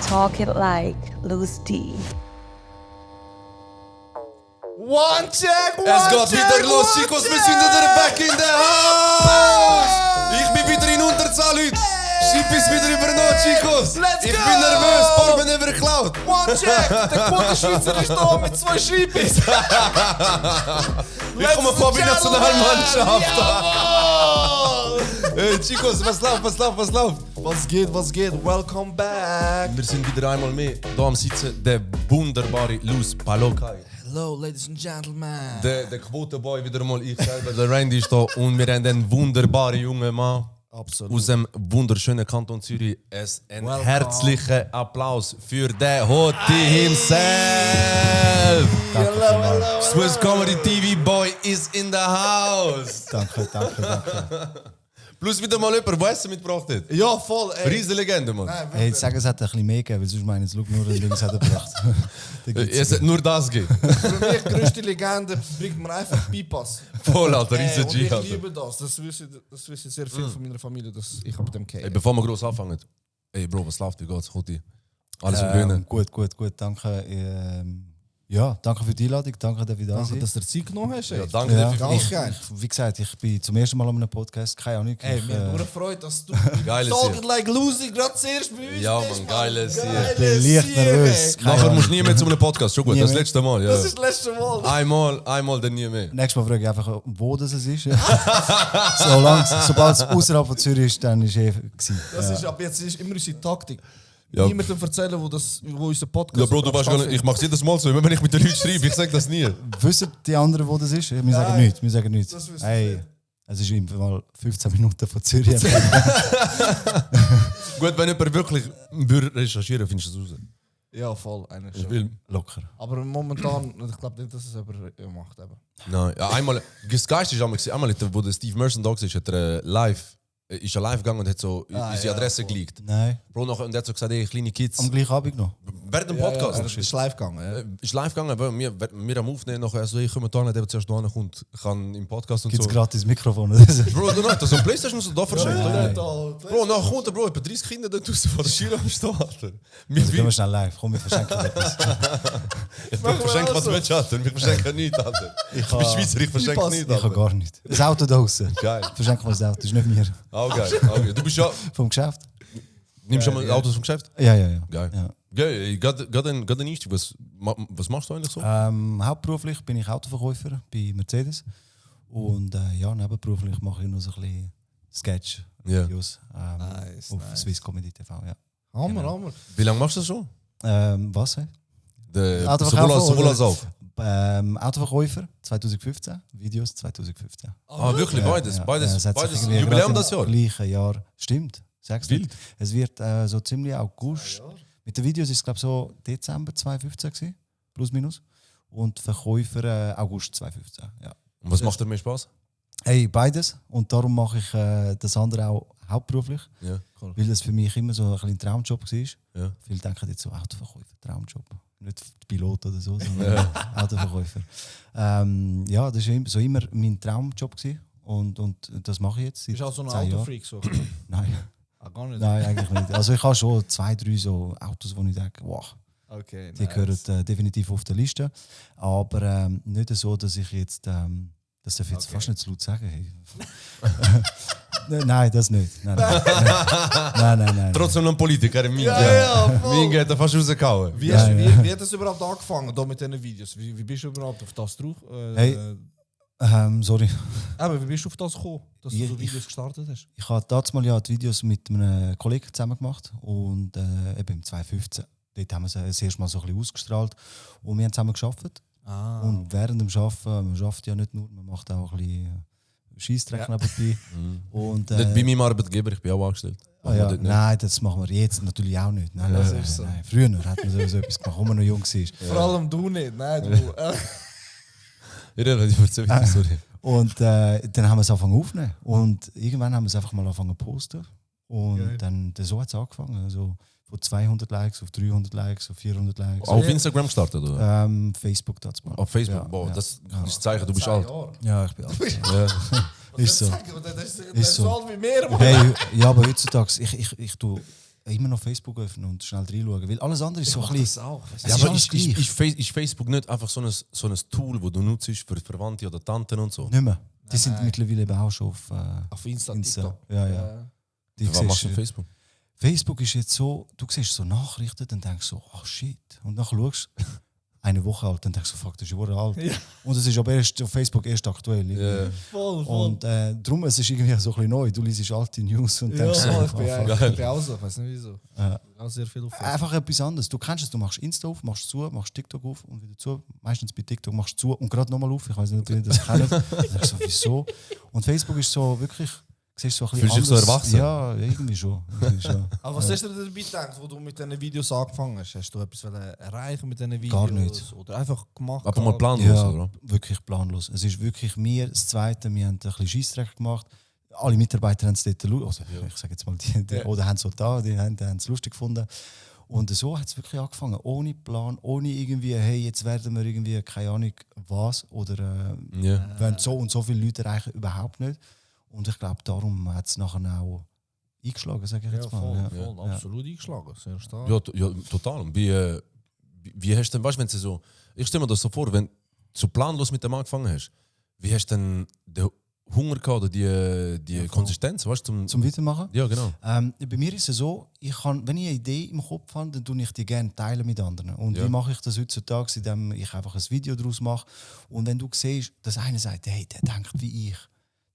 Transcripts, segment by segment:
Talk it like Louis D. One check, one Es geht check, wieder los, one Chicos, wir check. sind wieder back in the house! Ich bin wieder in Unterzahl heute. Schieb ist wieder übernommen, Chicos. Let's Ich go! bin nervös, Porben über geklaut. One check, der gute Schweizer ist da mit 2 Schiebis. Ich komme von der Nationalmannschaft. Jawohl! Hey, Chicos, was läuft? Was geht? Welcome back. Wir sind wieder einmal mehr hier am Sitzen. Der wunderbare Luz Palokai. Hello, ladies and gentlemen. Der Quotenboy wieder mal, ich selber, der Randy ist da. Und wir haben einen wunderbaren jungen Mann. Absolut. Aus dem wunderschönen Kanton Zürich. Ein Welcome. herzlichen Applaus für den Hoti himself. Hello. Swiss Comedy TV Boy is in the house. Danke. Plus wieder mal jemand, der Essen mitgebracht hat. Ja, voll. Ey. Riesenlegende, Mann. Nein, Hey, jetzt sagen, es hat ein bisschen mehr gegeben, weil sonst meinen sie, schau nur, den Links hat er gebracht. Es hat nur das gegeben. für mich die größte Legende bringt mir einfach Pipas. Voll, Alter, Ey, riesen und G, ich Alter. liebe das. Das wissen sehr viele von meiner Familie, dass ich ab dem Ey, kenne. bevor wir groß anfangen. Ey, Bro, was läuft? Wie geht's? Hoti? Alles im Grünen? Gut, danke. Ja, danke für die Einladung, danke, dass ich da Danke, sein. dass du dir Zeit genommen hast. Ey. Ja, danke Ja, dir für Ganz geil. Wie gesagt, ich bin zum ersten Mal an einem Podcast, keine Ahnung. Ey, ich, mir hat nur eine Freude, dass du Geiles Talk Sieg. It Like Lucy gerade zuerst bei uns Ja, bist, Mann, geiles Sieg. Ich bin leicht nervös. Ey. Nachher musst du nie mehr zu einem Podcast. Schon gut, Nie das mehr. letzte Mal. Ja. Das ist das letzte Mal. Einmal, dann nie mehr. Nächstes Mal frage ich einfach, wo das ist. Sobald es außerhalb von Zürich ist, dann ist gewesen. Das ist ab jetzt ist immer unsere Taktik. Ja. Niemandem erzählen, wo unser Podcast Ja, Bro, du weißt gar nicht, ich mach's jedes Mal so, immer wenn ich mit den Leuten schreibe, ich sag das nie. Wissen die anderen, wo das ist? Wir sagen nichts. Das wissen Hey, es ist im Fall 15 Minuten von Zürich. Gut, wenn jemand wirklich würde recherchieren, findest du das raus. Ja, voll. Eigentlich Ich schon. will. Locker. Aber momentan, ich glaube nicht, dass es jemand macht. Eben. Nein, ja, einmal, das Geist ist einmal, wo der Steve Merson da war, hat er live gegangen und hat so unsere ja, Adresse voll. geleakt. Nein, Bro, nachher, und er hat so gesagt, ey, kleine Kids, am gleichen Abend noch. während dem Podcast, Das ist live gegangen. Ja. ist live gegangen, weil wir am Aufnehmen, nachher so, ich komme da nicht, der zuerst da kommt, kann im Podcast und Gibt es so. gratis Mikrofon? Oder so? Bro, du hast so ein Playstation so da verschenkt, oder? Nein. Bro, nachher kommt er, Bro, etwa 30 Kinder da draussen vor der Schule am Stehen, Alter. Also gehen wir schnell live. Komm, wir verschenken etwas. Ich verschenke was willst du, Alter. Wir verschenken nichts, Alter. Ich bin Schweizer, ich verschenke nichts, Ich habe Alter. gar nicht. Das Auto da draußen. Geil. Verschenken wir das Auto, das ist nicht mir. Auch geil, auch geil. Du bist ja... Vom Geschäft? Nimmst du schon mal Autos vom Geschäft? Ja. Geil. Ja. Geil, gerade ein Einstieg. Was machst du eigentlich so? Hauptberuflich bin ich Autoverkäufer bei Mercedes. Und nebenberuflich mache ich noch so ein bisschen Sketch-Videos Nice, auf nice. Swiss Comedy TV. Ja. Hammer. Wie lange machst du das schon? Was? Sowohl als auch. Autoverkäufer 2015, Videos 2015. Ah, wirklich? Beides? es hat sich Beides irgendwie Jubiläum gerade das im Jahr? Gleichen Jahr. Stimmt. Sag's Wild. nicht. Es wird so ziemlich August. Mit den Videos ist es glaube so Dezember 2015 gewesen, plus minus. Und Verkäufer August 2015. Ja. Und was macht dir mehr Spaß? Hey, beides. Und darum mache ich das andere auch hauptberuflich. Ja. Weil das für mich immer so ein bisschen ein Traumjob war. Ja. Viele denken jetzt so Autoverkäufer, Traumjob. Nicht Pilot oder so, sondern Autoverkäufer. Das war so immer mein Traumjob gewesen. Und das mache ich jetzt seit Bist du auch so ein 10 Jahren. Autofreak? So? Nein. Gar nicht. Nein, eigentlich nicht. Also ich habe schon 2, 3 so Autos, wo ich denke, wow, Okay, die gehören definitiv auf der Liste. Aber nicht so, dass ich jetzt, das darf ich jetzt fast nicht zu laut sagen. Hey. Nein, das nicht. Nein. Trotzdem noch ein Politiker, Minge. Ja, voll. Minge hat er fast rausgehauen. Wie hat das überhaupt angefangen da mit diesen Videos? Wie bist du überhaupt auf das drauf? Hey. Sorry. Aber wie bist du auf das gekommen, dass du so Ich- Videos gestartet hast? Ich habe damals mal die Videos mit einem Kollegen zusammen gemacht und eben im 2015. Dort haben wir sie das erste Mal so ein bisschen ausgestrahlt und wir haben zusammen gearbeitet. Und während dem Arbeiten, man arbeitet ja nicht nur, man macht auch ein bisschen Scheissdreck nebenbei. Und, Nicht bei meinem Arbeitgeber, ich bin auch angestellt. Dort nicht. nein, das machen wir jetzt natürlich auch nicht. Nein, das nein, ist so. nein. Früher hat man so etwas gemacht, als man noch jung war. Vor allem du nicht, nein, du. Ich erzähle weiter, sorry. Und dann haben wir es angefangen aufzunehmen. Und irgendwann haben wir es einfach mal angefangen zu posten. Und Geil. dann so hat es angefangen. Also von 200 Likes auf 300 Likes auf 400 Likes. Auf Instagram gestartet, oder? Facebook dazu mal. Auf Facebook? Ja, Boah, ja. das ist ein Zeichen, du bist alt. Ja, ich bin alt. Ja. Ist so. Das Ist ist so. so alt wie mehr, Mann. Hey, ja, aber heutzutage, ich tue immer noch Facebook öffnen und schnell reinschauen, weil alles andere ist so ein bisschen... auch. Es Ja, ist aber alles gleich. ist Facebook nicht einfach so ein Tool, das du nutzt für Verwandte oder Tanten und so? Nicht mehr. Die sind nein. mittlerweile eben auch schon Auf Insta, Insta. TikTok. Ja. Die Was machst du siehst, auf Facebook? Facebook ist jetzt so, du siehst so Nachrichten, dann denkst du so, oh shit. Und dann schaust du, eine Woche alt, dann denkst du, fuck, das ist ja alt. Ja. Und es ist aber erst auf Facebook erst aktuell. Ja. Voll. Und darum, es ist irgendwie so ein bisschen neu. Du liest alte News und denkst so, ich bin fuck. ich auch so, ich weiß nicht wieso. Auch sehr viel auf Facebook. Einfach etwas anderes. Du kennst es, du machst Insta auf, machst zu, machst TikTok auf und wieder zu. Meistens bei TikTok machst du zu und gerade nochmal auf. Ich weiß nicht, ob ihr das kennt. Dann denkst du so, wieso? Und Facebook ist so wirklich, siehst du so ein bisschen Fühlst du dich so erwachsen? Ja, irgendwie schon. Aber was hast du dir dabei gedacht, wo du mit diesen Videos angefangen hast? Hast du etwas erreichen mit diesen Videos? Gar nicht. Oder einfach gemacht? Aber mal planlos, Ja, oder? wirklich planlos. Es ist wirklich mir das Zweite, wir haben ein bisschen Scheissdreck gemacht. Alle Mitarbeiter haben es dort also, ich sage jetzt mal, oder haben es auch da, die haben es lustig gefunden. Und so hat es wirklich angefangen, ohne Plan, ohne irgendwie, hey, jetzt werden wir irgendwie, keine Ahnung, was, oder wenn so und so viele Leute erreichen, überhaupt nicht. Und ich glaube, darum hat es nachher auch eingeschlagen, sage ich Ja, jetzt mal. voll, absolut eingeschlagen, sehr stark. Ja, total. Und wie hast du denn, weißt du, wenn du so, ich stelle mir das so vor, wenn du so planlos mit dem angefangen hast, wie hast du denn den Hunger gehabt oder die Konsistenz, weißt du, Zum Weitermachen? Ja, genau. Bei mir ist es so, wenn ich eine Idee im Kopf habe, dann tue ich die gerne teilen mit anderen. Und wie mache ich das heutzutage, indem ich einfach ein Video daraus mache. Und wenn du siehst, dass einer sagt, hey, der denkt wie ich,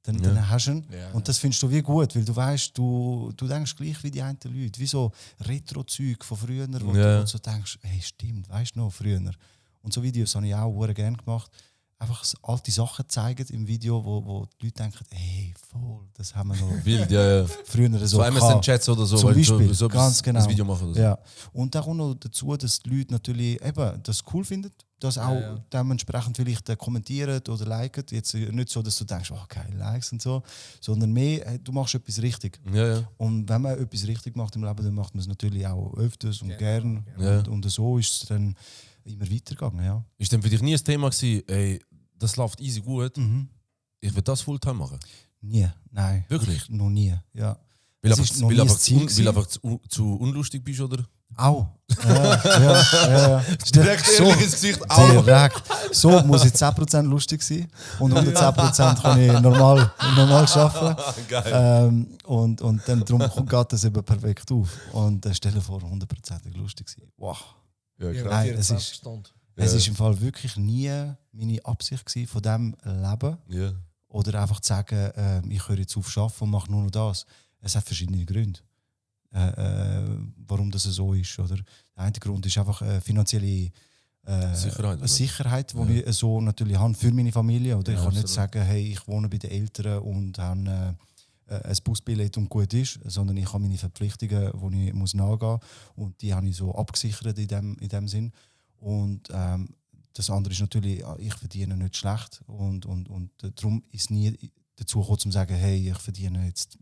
dann hast du ihn. Ja. Und das findest du wie gut, weil du weißt, du denkst gleich wie die einen Leute, wie so Retro-Zeug von früher, wo du so denkst, hey, stimmt, weißt du noch, früher. Und so Videos habe ich auch sehr gerne gemacht. Einfach alte Sachen zeigen im Video, wo die Leute denken, hey, voll, das haben wir noch Wild, ja. früher so So MSN-Chats oder so, zum weil Beispiel, du so ganz genau. ein Video machen oder so. Ja. Und da kommt noch dazu, dass die Leute natürlich eben das cool finden, das auch dementsprechend vielleicht kommentieren oder liken. Jetzt nicht so, dass du denkst, oh, keine Likes und so, sondern mehr, du machst etwas richtig. Ja. Und wenn man etwas richtig macht im Leben, dann macht man es natürlich auch öfters und gern. Ja. Und so ist es dann immer weitergegangen. Ja. Ist denn für dich nie ein Thema gewesen, ey, das läuft easy gut, ich will das Fulltime machen? Nie, nein. Wirklich? Noch nie, ja. Weil Es einfach, ist noch weil nie einfach, das Ziel weil einfach zu unlustig bist, oder? Auch. Ja. Direkt So. ehrlich ins Gesicht, auch. Direkt. So muss ich 10% lustig sein und 110% kann ich normal arbeiten. Geil. Und dann darum geht das eben perfekt auf. Und stell dir vor, 100% lustig sein. Wow. Ja, Ja, klar. Nein, 24 Stunden. Es ist im Fall wirklich nie meine Absicht gewesen, von diesem Leben. Ja. Oder einfach zu sagen, ich höre jetzt auf arbeiten und mache nur noch das. Es hat verschiedene Gründe, warum das so ist. Oder der eine Grund ist einfach finanzielle Sicherheit, oder? Sicherheit, die ich so natürlich habe für meine Familie. Oder ich kann nicht absolut. sagen, hey, ich wohne bei den Eltern und habe ein Busbillett und gut ist, sondern ich habe meine Verpflichtungen, die ich muss nachgehen muss. Und die habe ich so abgesichert in dem Sinn. Und das andere ist natürlich, ich verdiene nicht schlecht. Und darum ist es nie dazu gekommen, zu sagen, hey, ich verdiene jetzt,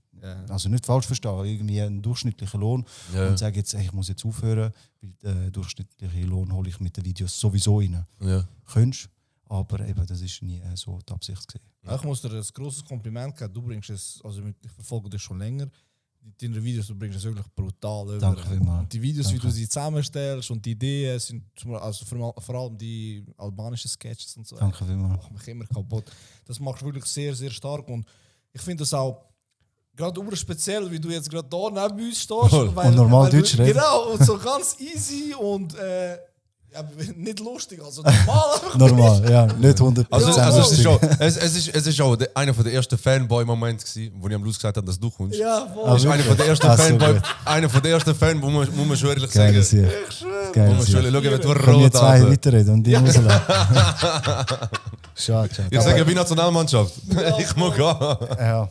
also nicht falsch verstehen, irgendwie einen durchschnittlichen Lohn und sage jetzt, hey, ich muss jetzt aufhören, weil den durchschnittlichen Lohn hole ich mit den Videos sowieso rein. Ja. Könntest, aber eben, das ist nie so die Absicht gewesen. Ich muss dir ein grosses Kompliment geben. Du bringst es, also ich verfolge dich schon länger. Deine Videos, du bringst es wirklich brutal über. Danke vielmals. Und die Videos, wie Danke. du sie zusammenstellst und die Ideen sind, also vor allem die albanischen Sketches und so. Danke vielmals. Macht mich immer kaputt. Das machst du wirklich sehr, sehr stark. Und ich finde das auch gerade speziell, wie du jetzt gerade da neben uns stehst. Voll. Und normal du- Deutsch reden. Genau, und so ganz easy und nicht lustig, also normal. Normal, ja, nicht 100%. Also, Ja, also voll. es ist auch einer der ersten Fanboy-Momente gewesen, wo ich am Schluss gesagt habe, dass du kommst. Ja, voll. Das ist einer von der ersten Ah, so Fanboy, gut. einer von der ersten Fan, wo muss man schon ehrlich Geil, sagen. Ich schwöre. Geil. Muss man schon schauen, wenn du Können wir rot zwei hast. weiterreden und die rauslassen? Schade. Ich sage wie Nationalmannschaft. Ich mag gehen. Ja.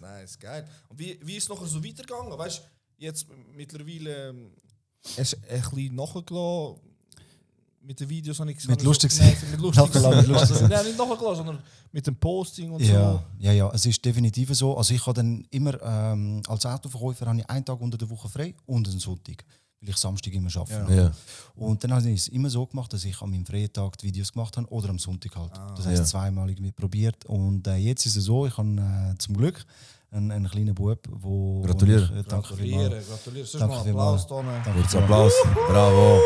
Nice, geil. Und wie ist es nachher so weitergegangen? Weißt du, jetzt mittlerweile hast du ein bisschen nachgelassen mit den Videos, habe ich gesagt. Mit lustig Nein, sein. mit lustig Nachgelassen, mit lustig Also, nein, nicht nachgelassen, sondern mit dem Posting und Ja, es ist definitiv so. Also ich habe dann immer als Autoverkäufer habe ich einen Tag unter der Woche frei und einen Sonntag. weil ich Samstag immer arbeite. Ja. Und dann habe ich es immer so gemacht, dass ich an meinem Freitag die Videos gemacht habe oder am Sonntag halt. Das heisst, Ja. zweimal irgendwie probiert. Und jetzt ist es so, ich habe zum Glück einen kleinen Bub, wo... Gratuliere. wo ich, danke vielmals. Gratuliere. Sonst Danke mal vielmals. Applaus da. Danke Kurz vielmals. Applaus. Bravo.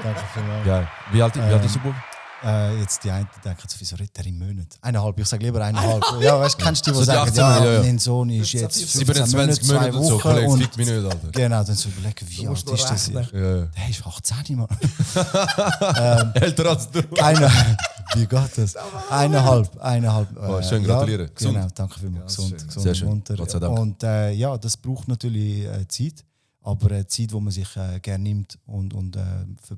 Danke vielmals. Geil. Wie alt ist der Bub? Jetzt die einen denken, wieso redet er im Monat? 1,5, ich sage lieber 1,5. Ja, weißt du, kennst du die, die So die sagen, 18, ja, ja. mein Sohn ist jetzt 27 Monate und so, Kollege, fickt mich nicht, Alter. Genau, dann so überlegen, wie alt musst ist noch das? rechnen. Ja. Der ist 18, Mann. Älter als du. Wie geht das? 1,5. Oh, schön, gratuliere. Ja, Gesund. genau, danke vielmals. Ja, Gesund, schön. gesund Sehr und schön. munter. Gott sei Dank. Und ja, das braucht natürlich Zeit, aber Zeit, die man sich gerne nimmt und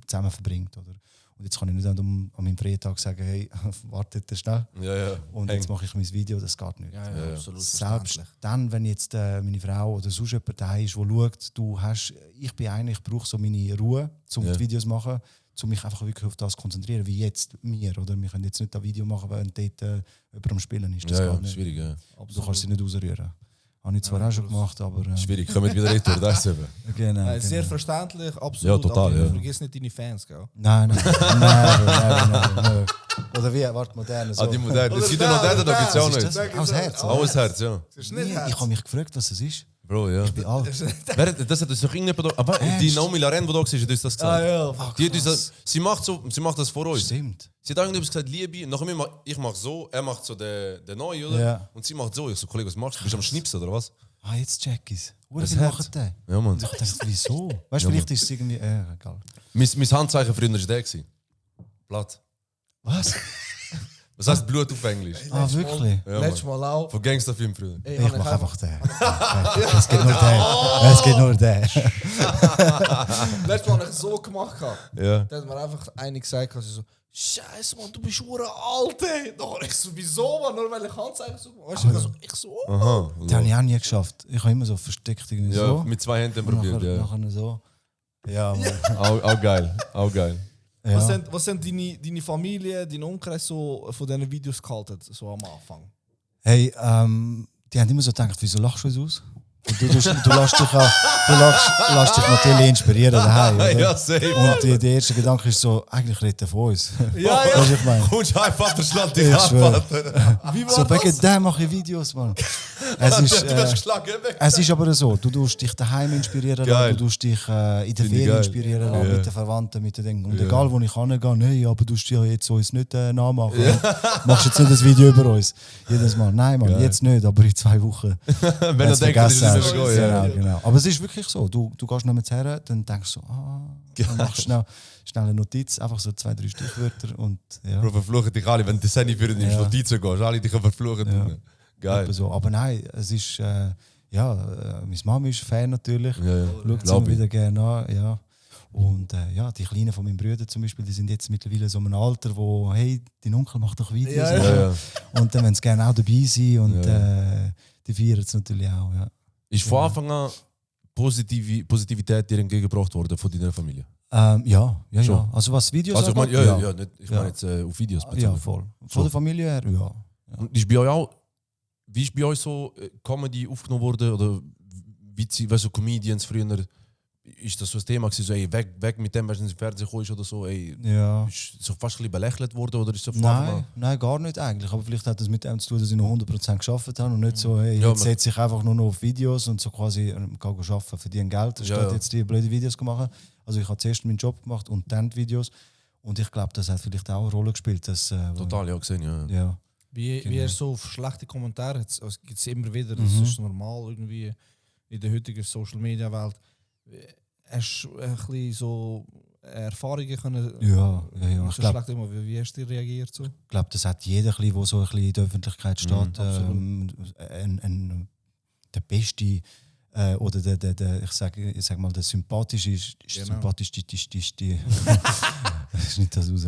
zusammen verbringt. Oder? Und jetzt kann ich nicht an meinem Freitag sagen, hey, wartet schnell. Ja, ja. Und jetzt mache ich mein Video, das geht nicht. Ja, Ja. absolut. Selbst verständlich. dann, wenn jetzt meine Frau oder sonst jemand da ist, der schaut, ich bin einer, ich brauche so meine Ruhe, um Ja. die Videos zu machen, um mich einfach wirklich auf das zu konzentrieren, wie jetzt mir. Oder wir können jetzt nicht ein Video machen, wenn dort jemand am Spielen ist. Das Ja, ja, geht nicht. schwierig, ja. Du kannst sie nicht ausrühren. Habe ich zwar auch schon gemacht, aber... Schwierig, kommen wieder retour, das ist eben. Genau, Sehr genau. verständlich, absolut. Ja, total, aber ja. vergiss nicht deine Fans, gell? Nein. Nein. Oder wie? Warte, moderne. So. Ah, die Moderne. Oder Das sind ja noch da gibt es ja auch Was ist nicht. das? Aus Herz. Alles Herz, ja. Das ist Nee, nicht ich habe mich gefragt, was es ist. Bro, ja. Ich bin alt. Das hat uns doch irgendjemand... Aber die Ernst? Naomi Laren, die da war, hat uns das gesagt. ja. Die hat uns das, sie macht das vor uns. Stimmt. Sie hat irgendetwas gesagt, Liebe. Nachher ich mach so, er macht so den Neuen, oder? Ja. Und sie macht so. Ich so, Kollege, was machst du? Bist du am Schnipsen, oder was? Ah, jetzt check ich's. Das Wie Herz. machen den? Ja, Mann. Und ich dachte, wieso? Weißt du, Ja, vielleicht ist es irgendwie... egal. Mein Handzeichen früher war der. Blatt. Was? Was heißt Blut auf Englisch? Ah, wirklich? Ja, Letztes Mann. Mal auch. Von Gangsterfilm früher. Ey, Ich hab mache einfach den. Ja. Es geht nur den. Es geht nur den. Letztes Mal habe ich so gemacht. Ja. Da hat mir einfach einer gesagt, also so, Scheiße, Mann, du bist hure alt, ey. Doch, ich so, wieso, Mann? Nur weil ich Handzeichen so gemacht habe. Weißt du, ich so, oh. Aha. Den habe ich auch nie geschafft. Ich habe immer so versteckt irgendwie Ja, so. mit 2 Händen Und probiert, ja. nachher so. Ja, Mann. Auch geil, auch geil. Ja. Was sind deine Familie, dein Umkreis so von diesen Videos gehalten, so am Anfang? Hey, die haben immer so gedacht, wieso lachst du uns aus? Und du lässt dich natürlich inspirieren daheim, oder? Ja, safe. Und der erste Gedanke ist so, eigentlich redet er von uns. Ja, Weißt du, was ich meine? Kommst du einfach, der schlägt dich Ich ab, schwöre. Alter. Wie war So, das? wegen dem mache ich Videos, Mann. Es ist, Du wirst geschlagen, weg. es ist aber so, du tust dich daheim inspirieren Geil. lassen, du tust dich in der Finde ich Ferien geil. inspirieren lassen, Ja. mit den Verwandten, mit den Dingen. Und Ja. egal, wo ich hingehe, hey, aber du musst ja jetzt uns nicht nachmachen. Machst jetzt nicht das Video über uns. Jedes Mal. Nein, Mann, Geil. jetzt nicht, aber in 2 Wochen. Wenn du Wenn's denkst, das ist vergessen nicht hast. mehr gehen. Ja. Genau. Aber es ist wirklich so, du gehst noch mit her, dann denkst du so, dann machst du schnell eine Notiz, einfach so 2, 3 Stichwörter und ja. Bro, verfluchen dich alle, wenn du Sandy für die Ja. Notizen gehst. Alle dich verfluchen. Ja. Geil. Etwa so. Aber nein, es ist, meine Mama ist Fan natürlich. Ja, ja. Schaut sie Glaub immer ich. wieder gerne an, ja. Und die Kleinen von meinen Brüdern zum Beispiel, die sind jetzt mittlerweile so in einem Alter, wo, hey, dein Onkel macht doch Videos. Ja, und Ja, so. ja. Und dann wollen sie gerne auch dabei sein und Ja. die feiern es natürlich auch, ja. Ist von Anfang an Positivität dir entgegengebracht worden von deiner Familie? Ja. Schon. Also was Videos Also ich meine, angeht, ja, nicht, ich Ja. meine jetzt auf Videos bezogen. ja, voll. Von der Familie her, ja. Und ist bei euch auch, wie ist bei euch so Comedy aufgenommen worden? Oder wie so Comedians früher, ist das so ein Thema gewesen, so, ey, weg mit dem, wenn du ins Fernsehen kommst oder so, ey, Ja. ist so fast ein bisschen belächelt worden oder ist so von Anfang an? Nein, gar nicht eigentlich. Aber vielleicht hat das mit dem zu tun, dass ich noch 100% geschafft habe und nicht so, hey, Ja, jetzt man- setze ich einfach nur noch auf Videos und so quasi kann arbeiten, verdienen Geld, statt Ja. jetzt die blöden Videos zu machen. Also ich habe zuerst meinen Job gemacht und dann die Videos. Und ich glaube, das hat vielleicht auch eine Rolle gespielt. Dass, Total, ja, gesehen, ja. Ja. Wie Genau. er so auf schlechte Kommentare, es gibt es immer wieder, das ist normal irgendwie in der heutigen Social-Media-Welt. Hast du ein bisschen so Erfahrungen können? Ja. mit Ich so glaube, schlechten Emotionen? Wie hast du reagiert? So? das hat jeder, der so ein bisschen in der Öffentlichkeit steht. absolut. Der Beste oder ich sag mal, der Sympathischste ist Genau. sympathischste. Das ist nicht das raus.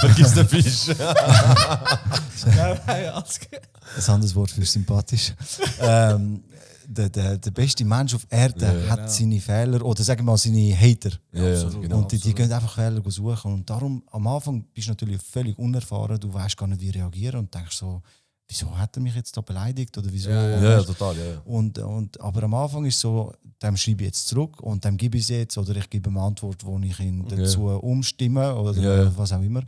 Vergiss den Fisch. Nein, alles gut. Ein anderes Wort für sympathisch. Der beste Mensch auf Erde Ja, hat seine Fehler oder sagen wir mal seine Hater. Ja, ja, absolut. genau. Und die gehen einfach Fehler suchen. Und darum, am Anfang bist du natürlich völlig unerfahren, du weißt gar nicht, wie reagieren und denkst so, wieso hat er mich jetzt da beleidigt oder wieso? Ja, ja, total, ja. Aber am Anfang ist so, dem schreibe ich jetzt zurück und dem gebe ich es jetzt oder ich gebe eine Antwort, wo ich ihn dazu umstimme oder was auch immer.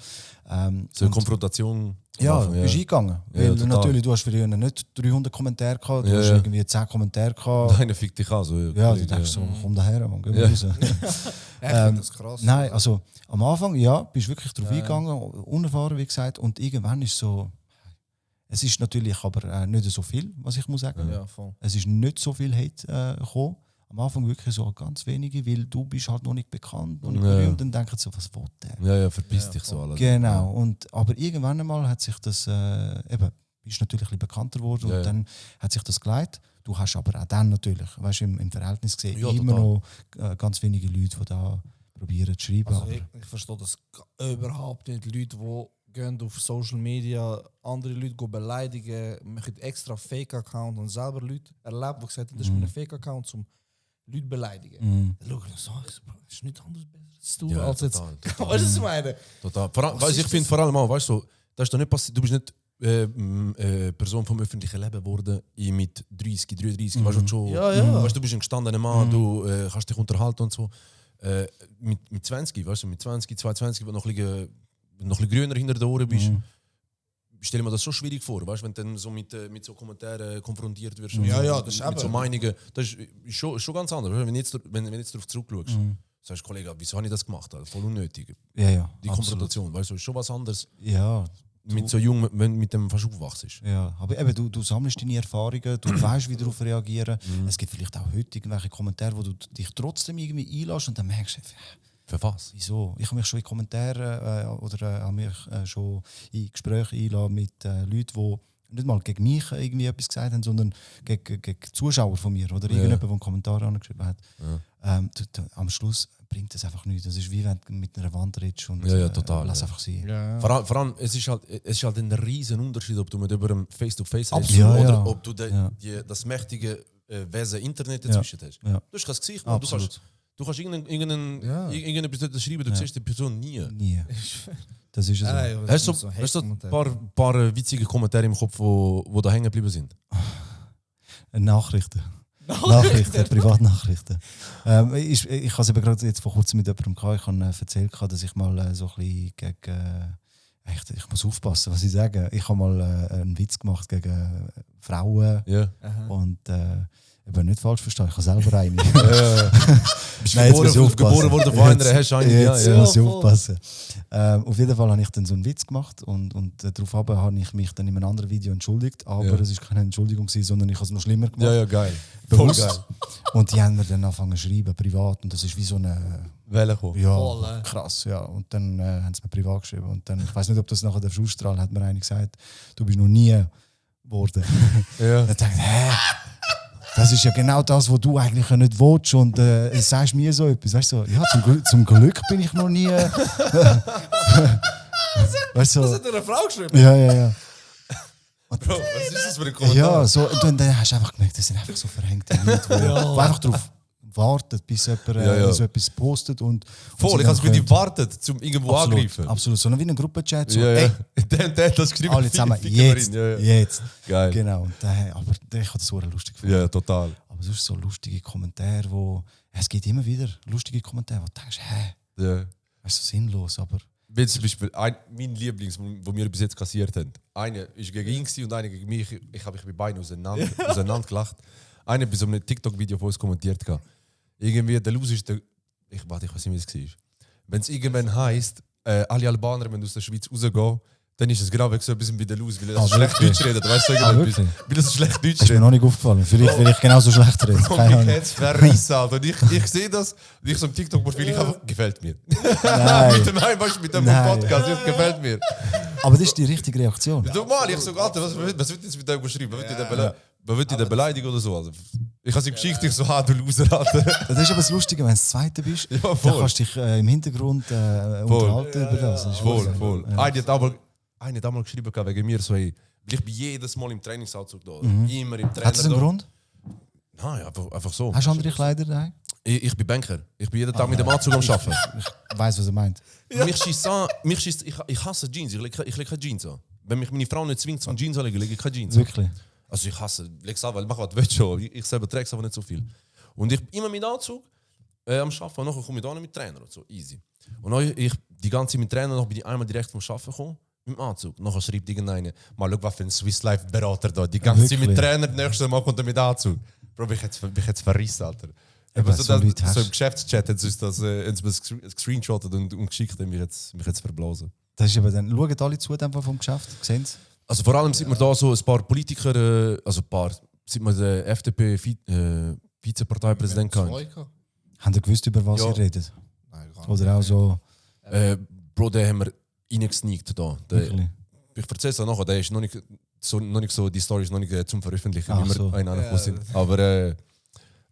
So eine Konfrontation. Ja, machen, bist eingegangen. Ja, Weil total. natürlich, du hast für ihn nicht 300 Kommentare gehabt, du hast irgendwie 10 Kommentare gehabt. Einer fickt dich an. So, Ja, du denkst so, komm daher, Mann, geh mal raus. Ich finde das krass. Nein, also am Anfang, bist wirklich drauf eingegangen, unerfahren, wie gesagt, und irgendwann ist so, es ist natürlich aber nicht so viel, was ich muss sagen. Ja, voll. Es ist nicht so viel Hate gekommen. Am Anfang wirklich so ganz wenige, weil du bist halt noch nicht bekannt, noch nicht berühmt, und dann denken sie so, was will der? Ja, verpiss dich so alles. Genau, aber irgendwann einmal hat sich das, bist natürlich ein bisschen bekannter geworden und dann hat sich das geleitet. Du hast aber auch dann natürlich, weißt du, im Verhältnis gesehen, immer noch ganz wenige Leute, die da probieren zu schreiben. Also ich verstehe das überhaupt nicht. Leute, die gehen auf Social Media, andere Leute gehen beleidigen, machen extra Fake-Account und selber Leute erlebt, die gesagt haben, das ist mein Fake-Account, um Leute beleidigen. Dann schaue ich so, das ist nicht anders besser zu tun, Ja, als jetzt. total. Weißt du, was ich meine? Total. Weißt, ich finde vor allem auch, weißt du, das ist doch nicht passiert. Du bist nicht Person vom öffentlichen Leben geworden mit 30, 33. Weißt du, schon, weißt, du bist ein gestandener Mann, du kannst dich unterhalten und so. Mit 20, weißt du, mit 20, 22, wenn du noch ein bisschen grüner hinter den Ohren bist, stelle mir das schon schwierig vor, weißt, wenn du dann so mit so Kommentaren konfrontiert wirst. Ja, und ja, so, das ist mit so eben. Meinungen. Das ist schon ganz anders. Wenn du jetzt darauf zurückschaust, sagst du, Kollege, wieso habe ich das gemacht? Alter? Voll unnötig. Ja, Die Konfrontation, weißt du, ist schon was anderes. Ja, Mit so jung, wenn du mit dem fast aufwachst. ja, aber eben, du sammelst deine Erfahrungen, du weißt, wie darauf reagieren. Es gibt vielleicht auch heute irgendwelche Kommentare, wo du dich trotzdem irgendwie einlässt und dann merkst du, Für was? wieso? Ich habe mich schon in Kommentare oder habe mich schon in Gespräche einlassen mit Leuten, die nicht mal gegen mich irgendwie etwas gesagt haben, sondern gegen Zuschauer von mir oder irgendjemand, der einen Kommentar angeschrieben hat. Am Schluss bringt das einfach nichts. Das ist wie wenn du mit einer Wand redest und total, lass ja. einfach sein. Ja. Vor allem, es ist halt ein riesen Unterschied, ob du mit über einem Face-to-Face redest Absolut. oder Ja, ob du das mächtige Wesen Internet dazwischen hast. Ja. Du hast kein Gesicht, man. Du kannst irgendeine Person schreiben, du siehst die Person nie. Nie. Das ist es. So. Hast du ein paar witzige Kommentare im Kopf, wo da hängen geblieben sind? Nachrichten. Nachrichten, Privatnachrichten. Ich habe es eben gerade jetzt vor kurzem mit jemandem gehabt. Ich habe erzählt, dass ich mal so ein bisschen gegen... Ich muss aufpassen, was ich sage. Ich habe mal einen Witz gemacht gegen Frauen. Ja. Und eben nicht falsch verstehen, ich habe selber eine. Bist Nein, jetzt muss ich aufpassen. geboren worden von einer, hast du eine. Jetzt Ja. muss ich aufpassen. Auf jeden Fall habe ich dann so einen Witz gemacht und daraufhin habe ich mich dann in einem anderen Video entschuldigt. Aber es war keine Entschuldigung, sondern ich habe es noch schlimmer gemacht. Ja, geil. Voll Bewusst. geil. Und die haben mir dann angefangen zu schreiben, privat. Und das ist wie so eine... Welle kommen. Ja, Voll, krass, ja. Und dann haben sie mir privat geschrieben. Und dann, ich weiß nicht, ob das nachher der ausstrahlen, hat mir einer gesagt, du bist noch nie geworden. Ja. Dann dachte ich, das ist ja genau das, was du eigentlich nicht willst. Und sagst mir so etwas. Weißt du, so, ja, zum Glück bin ich noch nie. Weißt du, Das so, hat eine Frau geschrieben. ja. Bro, was ist das für ein Kommentar? Ja, so, und dann hast du einfach gemerkt, das sind einfach so verhängte Leute, die einfach darauf warten, bis jemand so etwas postet. Und Voll, ich habe es für die wartet, zum irgendwo angreifen. Absolut, so wie ein Gruppenchat. So, Ja, ey, der hat das geschrieben. alle zusammen, Fickerin. jetzt. Geil. Genau, und aber ich habe das so lustig gefunden. Ja, total. Aber sonst so lustige Kommentare, es gibt immer wieder lustige Kommentare, wo du denkst, Ja. das ist so sinnlos, aber... Wie zum Beispiel mein Lieblings, wo wir bis jetzt kassiert haben. Einer ist gegen ihn gewesen und einer gegen mich. Ich habe mich bei beiden auseinander gelacht. Einer bei so einem TikTok-Video von uns kommentiert. Irgendwie, der Los ist der... Ich weiß nicht, wie es war. Wenn es irgendwann heisst, alle Albaner müssen aus der Schweiz rausgehen, dann ist es genau so ein bisschen wie der Los, weil er so schlecht Deutsch redet. Weißt du, irgendetwas? Weil er so schlecht Deutsch Das ist mir redet. noch nicht aufgefallen. Vielleicht will ich genauso schlecht reden. Und Keine ich Ahnung. hätte es verrissen, Alter. Und ich sehe das, und ich so im TikTok-Profil, ich einfach, gefällt mir. Nein. mit dem Nein. Podcast, das gefällt mir. Aber das ist die richtige Reaktion. Normal, ich so, Alter, was wird jetzt mit dem geschrieben? Man wird in beleidigen oder so. Also, ich habe sie Geschichte, ich so, du Loser, Alter. Das ist aber das Lustige, wenn du das Zweite bist, Ja, dann voll. kannst du dich im Hintergrund unterhalten über das. Das ist Voll, so. voll. Ja. Einer hat einmal geschrieben wegen mir, so, hey, weil ich bin jedes Mal im Trainingsanzug da. Immer im Trainer. Hat das einen da. Grund? Nein, einfach so. Hast du andere Kleider daheim? Ich bin Banker. Ich bin jeden Tag mit dem Anzug am Arbeiten. Ich weiss, was er meint. Mich schießt an, ich hasse Jeans, ich lege keine Jeans an. Wenn mich meine Frau nicht zwingt zum Jeans anlegen, lege ich keine Jeans an. Wirklich? Also ich hasse, leg's an, weil mach was du willst schon. Ich selber trage es aber nicht so viel. Und ich bin immer mit Anzug am Arbeiten und nachher komme ich da mit Trainer und so, easy. Und dann ich die ganze Zeit mit Trainer, noch bin ich einmal direkt vom Arbeiten gekommen, mit dem Anzug. Nachher schreibt irgendeiner, mal schau, was für ein Swiss Life Berater da, die ganze Zeit mit Wirklich? Trainer, nächstes Mal kommt er mit Anzug. Bro, ich hätte es verrissen, Alter. Eben, Aber so Leute so im hast. Geschäftschat hat uns das gescreenshottet und geschickt und mich jetzt verblasen. Das ist eben dann, schauen alle zu dem vom Geschäft, sehen sie? Also vor allem sieht man da so ein paar Politiker, sieht man den FDP-Vizeparteipräsident hatten. Haben ihr gewusst, über was Ja. ihr redet? Nein, gar nicht. Oder auch so, Bro, den haben wir reingesneakt da. wirklich? Ich erzähle es auch nachher, der ist noch nicht so, die Story ist noch nicht zum Veröffentlichen, Ach wie wir so. einen sind. Aber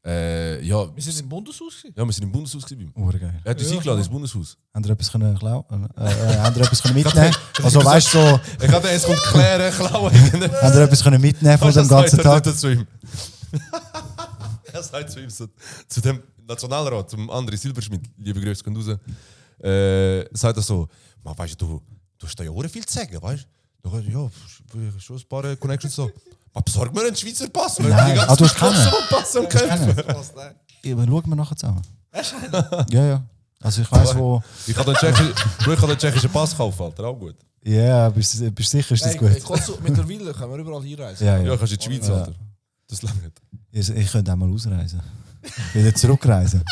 ja, Wir sind im Bundeshaus gewesen. ja, wir sind im Bundeshaus gewesen. Urgeil. Er hat uns eingeladen ins Bundeshaus. Haben ihr etwas können klauen? Haben ihr etwas können mitnehmen? Also weißt du, so, Ich habe den jetzt kommt klären, klauen. haben ihr etwas können mitnehmen von dem ganzen Tag? Zu ihm. Er sagt zu ihm, zu dem Nationalrat, zum André Silberschmidt, liebe Grüße, kommt raus, sagt er so, man, weißt du hast da ja auch viel zu sagen, weißt du? Ja, schon ein paar Connections so. Man besorgt mir einen Schweizer Pass, weil Nein, die du hast keinen. so einen Pass am Kämpfen. Aber schauen wir nachher zusammen. Ja, ja. Also ich weiss, wo... Ich kann den tschechischen Pass kaufen, Alter, auch gut. Ja, bist du sicher, ist das gut? Mittlerweile können wir überall hinreisen. Ja, Ja, ja. kannst du in die Schweiz, Ja. Alter. Das lange nicht. Ich könnte auch mal ausreisen. Wieder zurückreisen.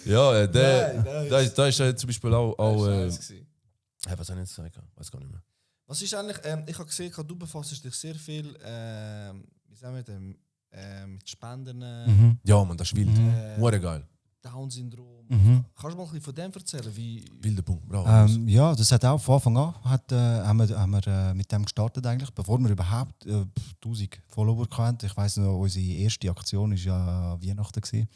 Ja, Nein. da ist zum Beispiel auch Was was soll ich jetzt sagen? Weiß gar nicht mehr. ist eigentlich, ich habe gesehen, du befasst dich sehr viel wie sagen wir dem, mit Spenden, Mhm. Ja, man, das ist wild. Hure geil. Down-Syndrom. Mhm. Kannst du mal ein bisschen von dem erzählen? Wie, Wilder Punkt, bravo. Ja, das hat auch von Anfang an haben wir mit dem gestartet eigentlich, bevor wir überhaupt 1000 Follower hatten. Ich weiss noch, unsere erste Aktion war ja Weihnachten gewesen.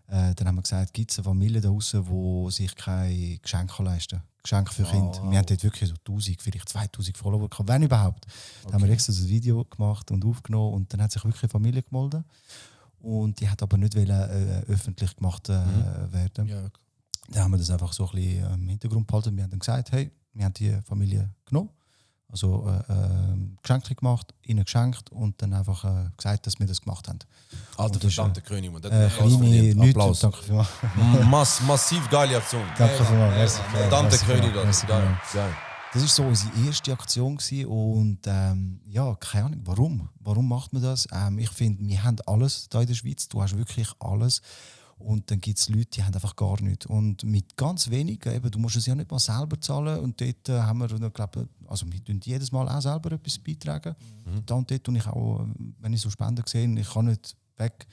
Dann haben wir gesagt, gibt es eine Familie da draußen, die sich keine Geschenke leisten kann. Geschenke für Kinder. Wir haben dort wirklich so 1000, vielleicht 2000 Follower gehabt, wenn überhaupt. Dann haben wir extra so ein Video gemacht und aufgenommen und dann hat sich wirklich eine Familie gemeldet. Und die hat aber nicht öffentlich gemacht werden. ja, Dann haben wir das einfach so ein bisschen im Hintergrund behalten. Wir haben dann gesagt, hey, wir haben die Familie genommen, also Geschenke gemacht, ihnen geschenkt und dann einfach gesagt, dass wir das gemacht haben. Alter, und das ist, verdammte König, man. Das Kleine verdient. nichts. Applaus. Danke vielmals. Massiv geile Aktion. Danke vielmals. Merci. Verdammte Merci König, vielmals. Merci Alter. Geil. vielmals. Geil. Das war so unsere erste Aktion gewesen und ja, keine Ahnung, warum? Warum macht man das? Ich finde, wir haben alles hier in der Schweiz, du hast wirklich alles und dann gibt es Leute, die haben einfach gar nichts und mit ganz wenig, eben, du musst es ja nicht mal selber zahlen und dort haben wir, ich glaube, also wir tun jedes Mal auch selber etwas beitragen. Da und dort tue ich auch, wenn ich so Spenden sehe, ich kann nicht weg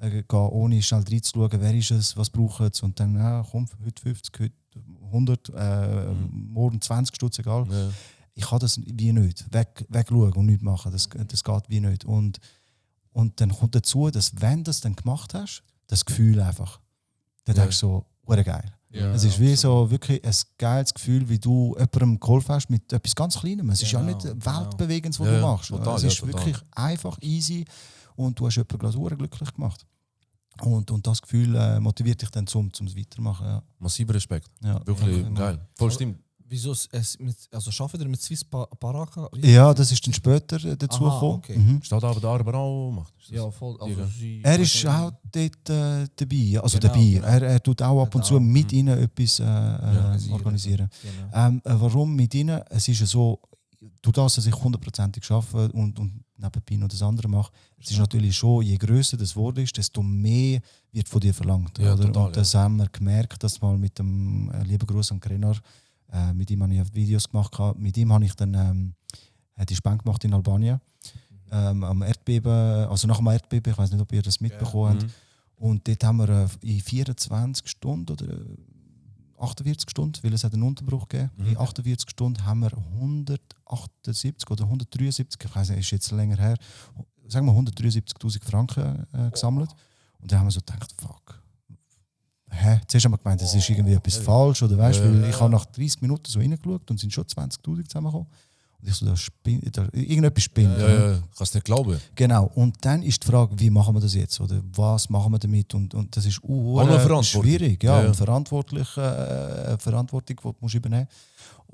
gehen, ohne schnell reinzuschauen, wer ist es, was braucht es und dann, komm, heute 50, heute 100, morgen 20 Stutz, egal. Ja. Ich kann das wie nicht. Wegschauen und nichts machen. Das geht wie nicht. Und dann kommt dazu, dass wenn du das dann gemacht hast, das Gefühl einfach, dann denkst du so, geil. Ja, Es ist wie so wirklich ein geiles Gefühl, wie du jemandem geholfen hast mit etwas ganz Kleinem. Es ist ja Genau, nicht genau. Weltbewegendes, was Ja, du ja, machst. total, Es ja, ist total. wirklich einfach, easy und du hast jemanden Glasur glücklich gemacht. Und das Gefühl motiviert dich dann zum Weitermachen. Ja. Massiver Respekt. Ja. Wirklich Ja. geil. Voll stimmt. wieso arbeitet ihr mit Swiss Baraka? Ja, das ist dann später dazu Aha, gekommen. okay. Mhm. Steht aber da aber auch macht. Ja, voll. Also Ja. sie, Er ist auch dort dabei. Also Genau, dabei. genau. Er tut auch ab und zu auch. mit ihnen etwas organisieren. organisieren. Genau. Warum mit ihnen? Es ist ja so, du darfst dass ich 100% arbeite und nebenbei noch das andere mache. Es ist natürlich schon, je grösser das Wort ist, desto mehr wird von dir verlangt. Ja, oder? total, Und das haben wir gemerkt, dass mal mit dem lieben Gruß an Krenar, mit ihm habe ich Videos gemacht. Mit ihm habe ich dann die Spende gemacht in Albanien. Am Erdbeben, also nach dem Erdbeben, ich weiß nicht, ob ihr das mitbekommen habt. Und dort haben wir in 24 Stunden oder 48 Stunden, weil es hat einen Unterbruch gegeben. In 48 Stunden haben wir 178 oder 173, ich weiß nicht, ist jetzt länger her, sagen wir 173'000 Franken gesammelt. Und dann haben wir so gedacht, fuck. Zuerst haben wir gemeint, das ist irgendwie etwas falsch, oder weißt, weil ich habe nach 30 Minuten so reingeschaut und sind schon 20'000 zusammengekommen. Und ich so, irgendetwas spinnt. Ja, kannst nicht glauben. Genau, und dann ist die Frage, wie machen wir das jetzt? Oder was machen wir damit? Und das ist schwierig. Ja, Ja. Und Verantwortung, die du musst übernehmen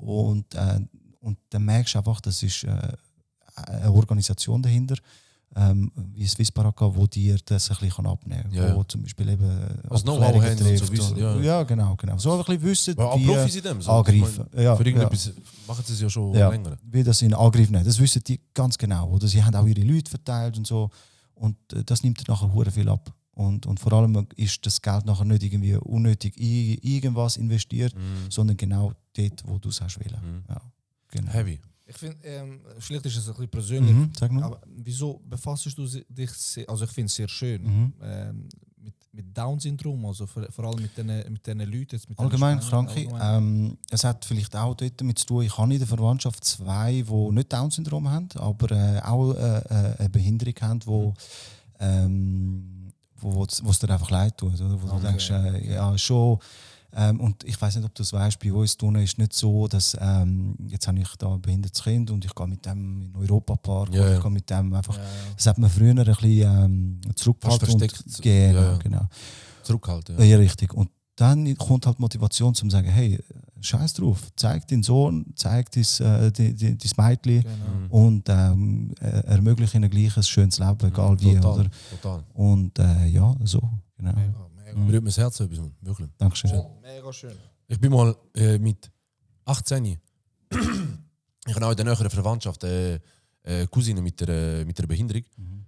musst. Und dann merkst du einfach, das ist eine Organisation dahinter. wie Swiss Baraka, wo dir das ein bisschen abnehmen kann. Ja. Wo zum Beispiel eben Also Know-how Abklärungen haben und so trifft wissen, oder- ja. Ja, genau. So ein bisschen wissen, Aber auch wie Profis in dem. So. angreifen. Ich meine, Ja, für irgendetwas machen sie es ja schon länger. wie das in Angriff nehmen. Das wissen die ganz genau. Oder sie haben auch ihre Leute verteilt und so. Und das nimmt nachher hure viel ab. Und vor allem ist das Geld nachher nicht irgendwie unnötig in irgendwas investiert, sondern genau dort, wo du es hast wollen. Ja, genau. Heavy. Ich finde, vielleicht ist es ein bisschen persönlich, Sag mal. aber wieso befasst du dich, also ich finde es sehr schön, mit Down-Syndrom, also vor allem mit den Leuten. Jetzt mit den Allgemein Spaniern, Kranke. allgemein. Es hat vielleicht auch dort damit zu tun, ich habe in der Verwandtschaft 2, die nicht Down-Syndrom haben, aber auch eine Behinderung haben, wo es dir einfach leid tut. Oder? Wo du denkst, ja, schon. Und ich weiß nicht, ob du es weißt, bei uns ist nicht so, dass jetzt habe ich da ein behindertes Kind und ich gehe mit dem in den Europapark oder ich gehe mit dem einfach. Das hat man früher ein bisschen zurückgehalten. Versteckt. Genau. Zurückhalten. Ja, richtig. Und dann kommt halt Motivation zum sagen, hey, scheiß drauf, zeig deinen Sohn, zeig dein Mädchen und ermögliche ihnen gleich ein schönes Leben, egal wie. Total, Oder? total. Und ja, so. Genau. Berührt mir das Herz etwas, Mann. Wirklich. Dankeschön. Mega schön. Ich bin mal mit 18. Ich habe auch in der näheren Verwandtschaft Cousine mit einer Behinderung.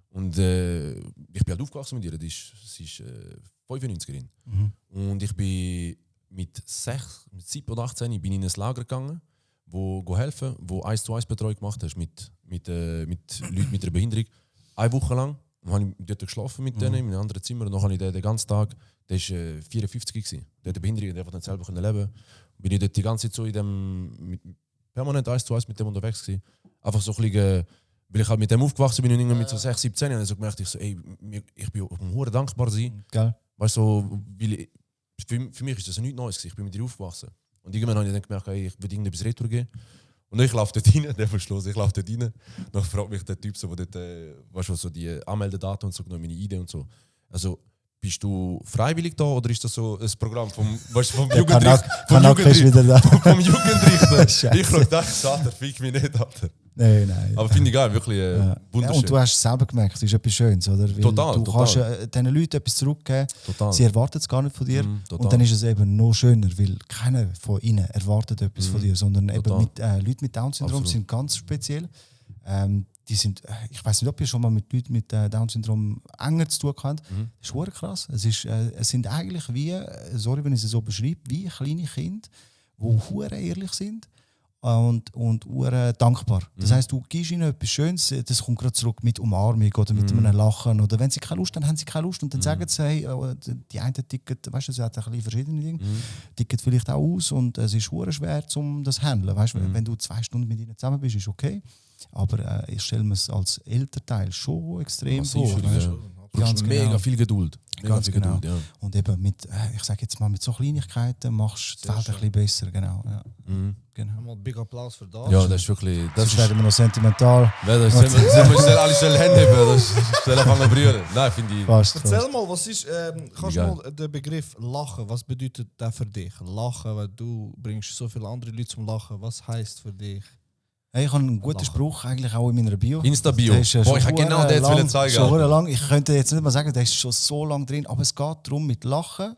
Und ich bin halt aufgewachsen mit ihr. Sie ist 95erin. Und ich bin mit 7 oder 18 bin ich in ein Lager gegangen, wo helfen, wo 1-zu-1 Betreuung gemacht hast mit Leuten mit einer Behinderung. Eine Woche lang. Und habe ich dort geschlafen mit denen in einem anderen Zimmer. Und dann habe ich den ganzen Tag, der war 54 gewesen. Der hat eine Behinderung, der einfach nicht selber leben können. Bin ich dort die ganze Zeit so in dem, permanent 1-zu-1 mit dem unterwegs gewesen. Einfach so ein bisschen, weil ich halt mit dem aufgewachsen bin und irgendwie mit so 6, 17 und so gemerkt, ich bin hure dankbar sein. Geil. Weißt du, so, für mich ist das nichts Neues gewesen. Ich bin mit ihr aufgewachsen. Und irgendwann habe ich dann gemerkt, ich will irgendetwas retour geben. Und ich laufe dort rein, der Verschluss, ich laufe dort rein. Dann fragt mich der Typ, so, der dort, weißt du, so die Anmeldedaten und so, meine ID und so. Also, bist du freiwillig da oder ist das so ein Programm vom Jugendrichter? Vom Jugendrichter. Ich schaue, Alter, fick mich nicht, Alter. Nein. Aber finde ich geil, wirklich wunderschön. Und du hast es selber gemerkt, es ist etwas Schönes, oder? Weil Total, du total. kannst diesen Leuten etwas zurückgeben. Total. Sie erwarten es gar nicht von dir. total. Und dann ist es eben noch schöner, weil keiner von ihnen erwartet etwas von dir, sondern Total. eben Leute mit Down-Syndrom Absolut. sind ganz speziell. Die sind, ich weiß nicht, ob ihr schon mal mit Leuten mit Down-Syndrom enger zu tun habt. Das ist verdammt krass. Es sind eigentlich wie, sorry, wenn ich es so beschreibe, wie kleine Kinder, die verdammt ehrlich sind und verdammt dankbar. Das heisst, du gibst ihnen etwas Schönes, das kommt gerade zurück mit Umarmung oder mit einem Lachen. Oder wenn sie keine Lust haben, haben sie keine Lust. Und dann sagen sie, hey, die einen Ticket, weißt du, es hat ein bisschen verschiedene Dinge, Ticket vielleicht auch aus und es ist verdammt schwer, um das zu handeln. Weißt, wenn du 2 Stunden mit ihnen zusammen bist, ist okay. Aber ich stelle mir es als Elternteil schon extrem vor. Weißt? Ganz mega genau. viel Geduld. Mega Ganz viel genau. Geduld, ja. Und eben mit, ich sage jetzt mal, mit so Kleinigkeiten machst du die Welt ein bisschen besser. Genau. Ja. Genau. Mal big Applaus für das. Ja, das ist wirklich. Das Sonst ist, werden wir noch sentimental. alle sollen Hände heben, sollen anfangen zu brüllen. Nein, finde ich. Fast. Erzähl mal, was ist, kannst du Geil. mal den Begriff Lachen, was bedeutet das für dich? Lachen, weil du bringst so viele andere Leute zum Lachen. Was heisst für dich? Hey, ich habe einen guten Spruch eigentlich auch in meiner Bio. Insta-Bio. Der ist, Boah, ich habe schon genau das lang- wollen zeigen. Schon Alter. lang. Ich könnte jetzt nicht mal sagen, der ist schon so lange drin, aber es geht darum, mit Lachen.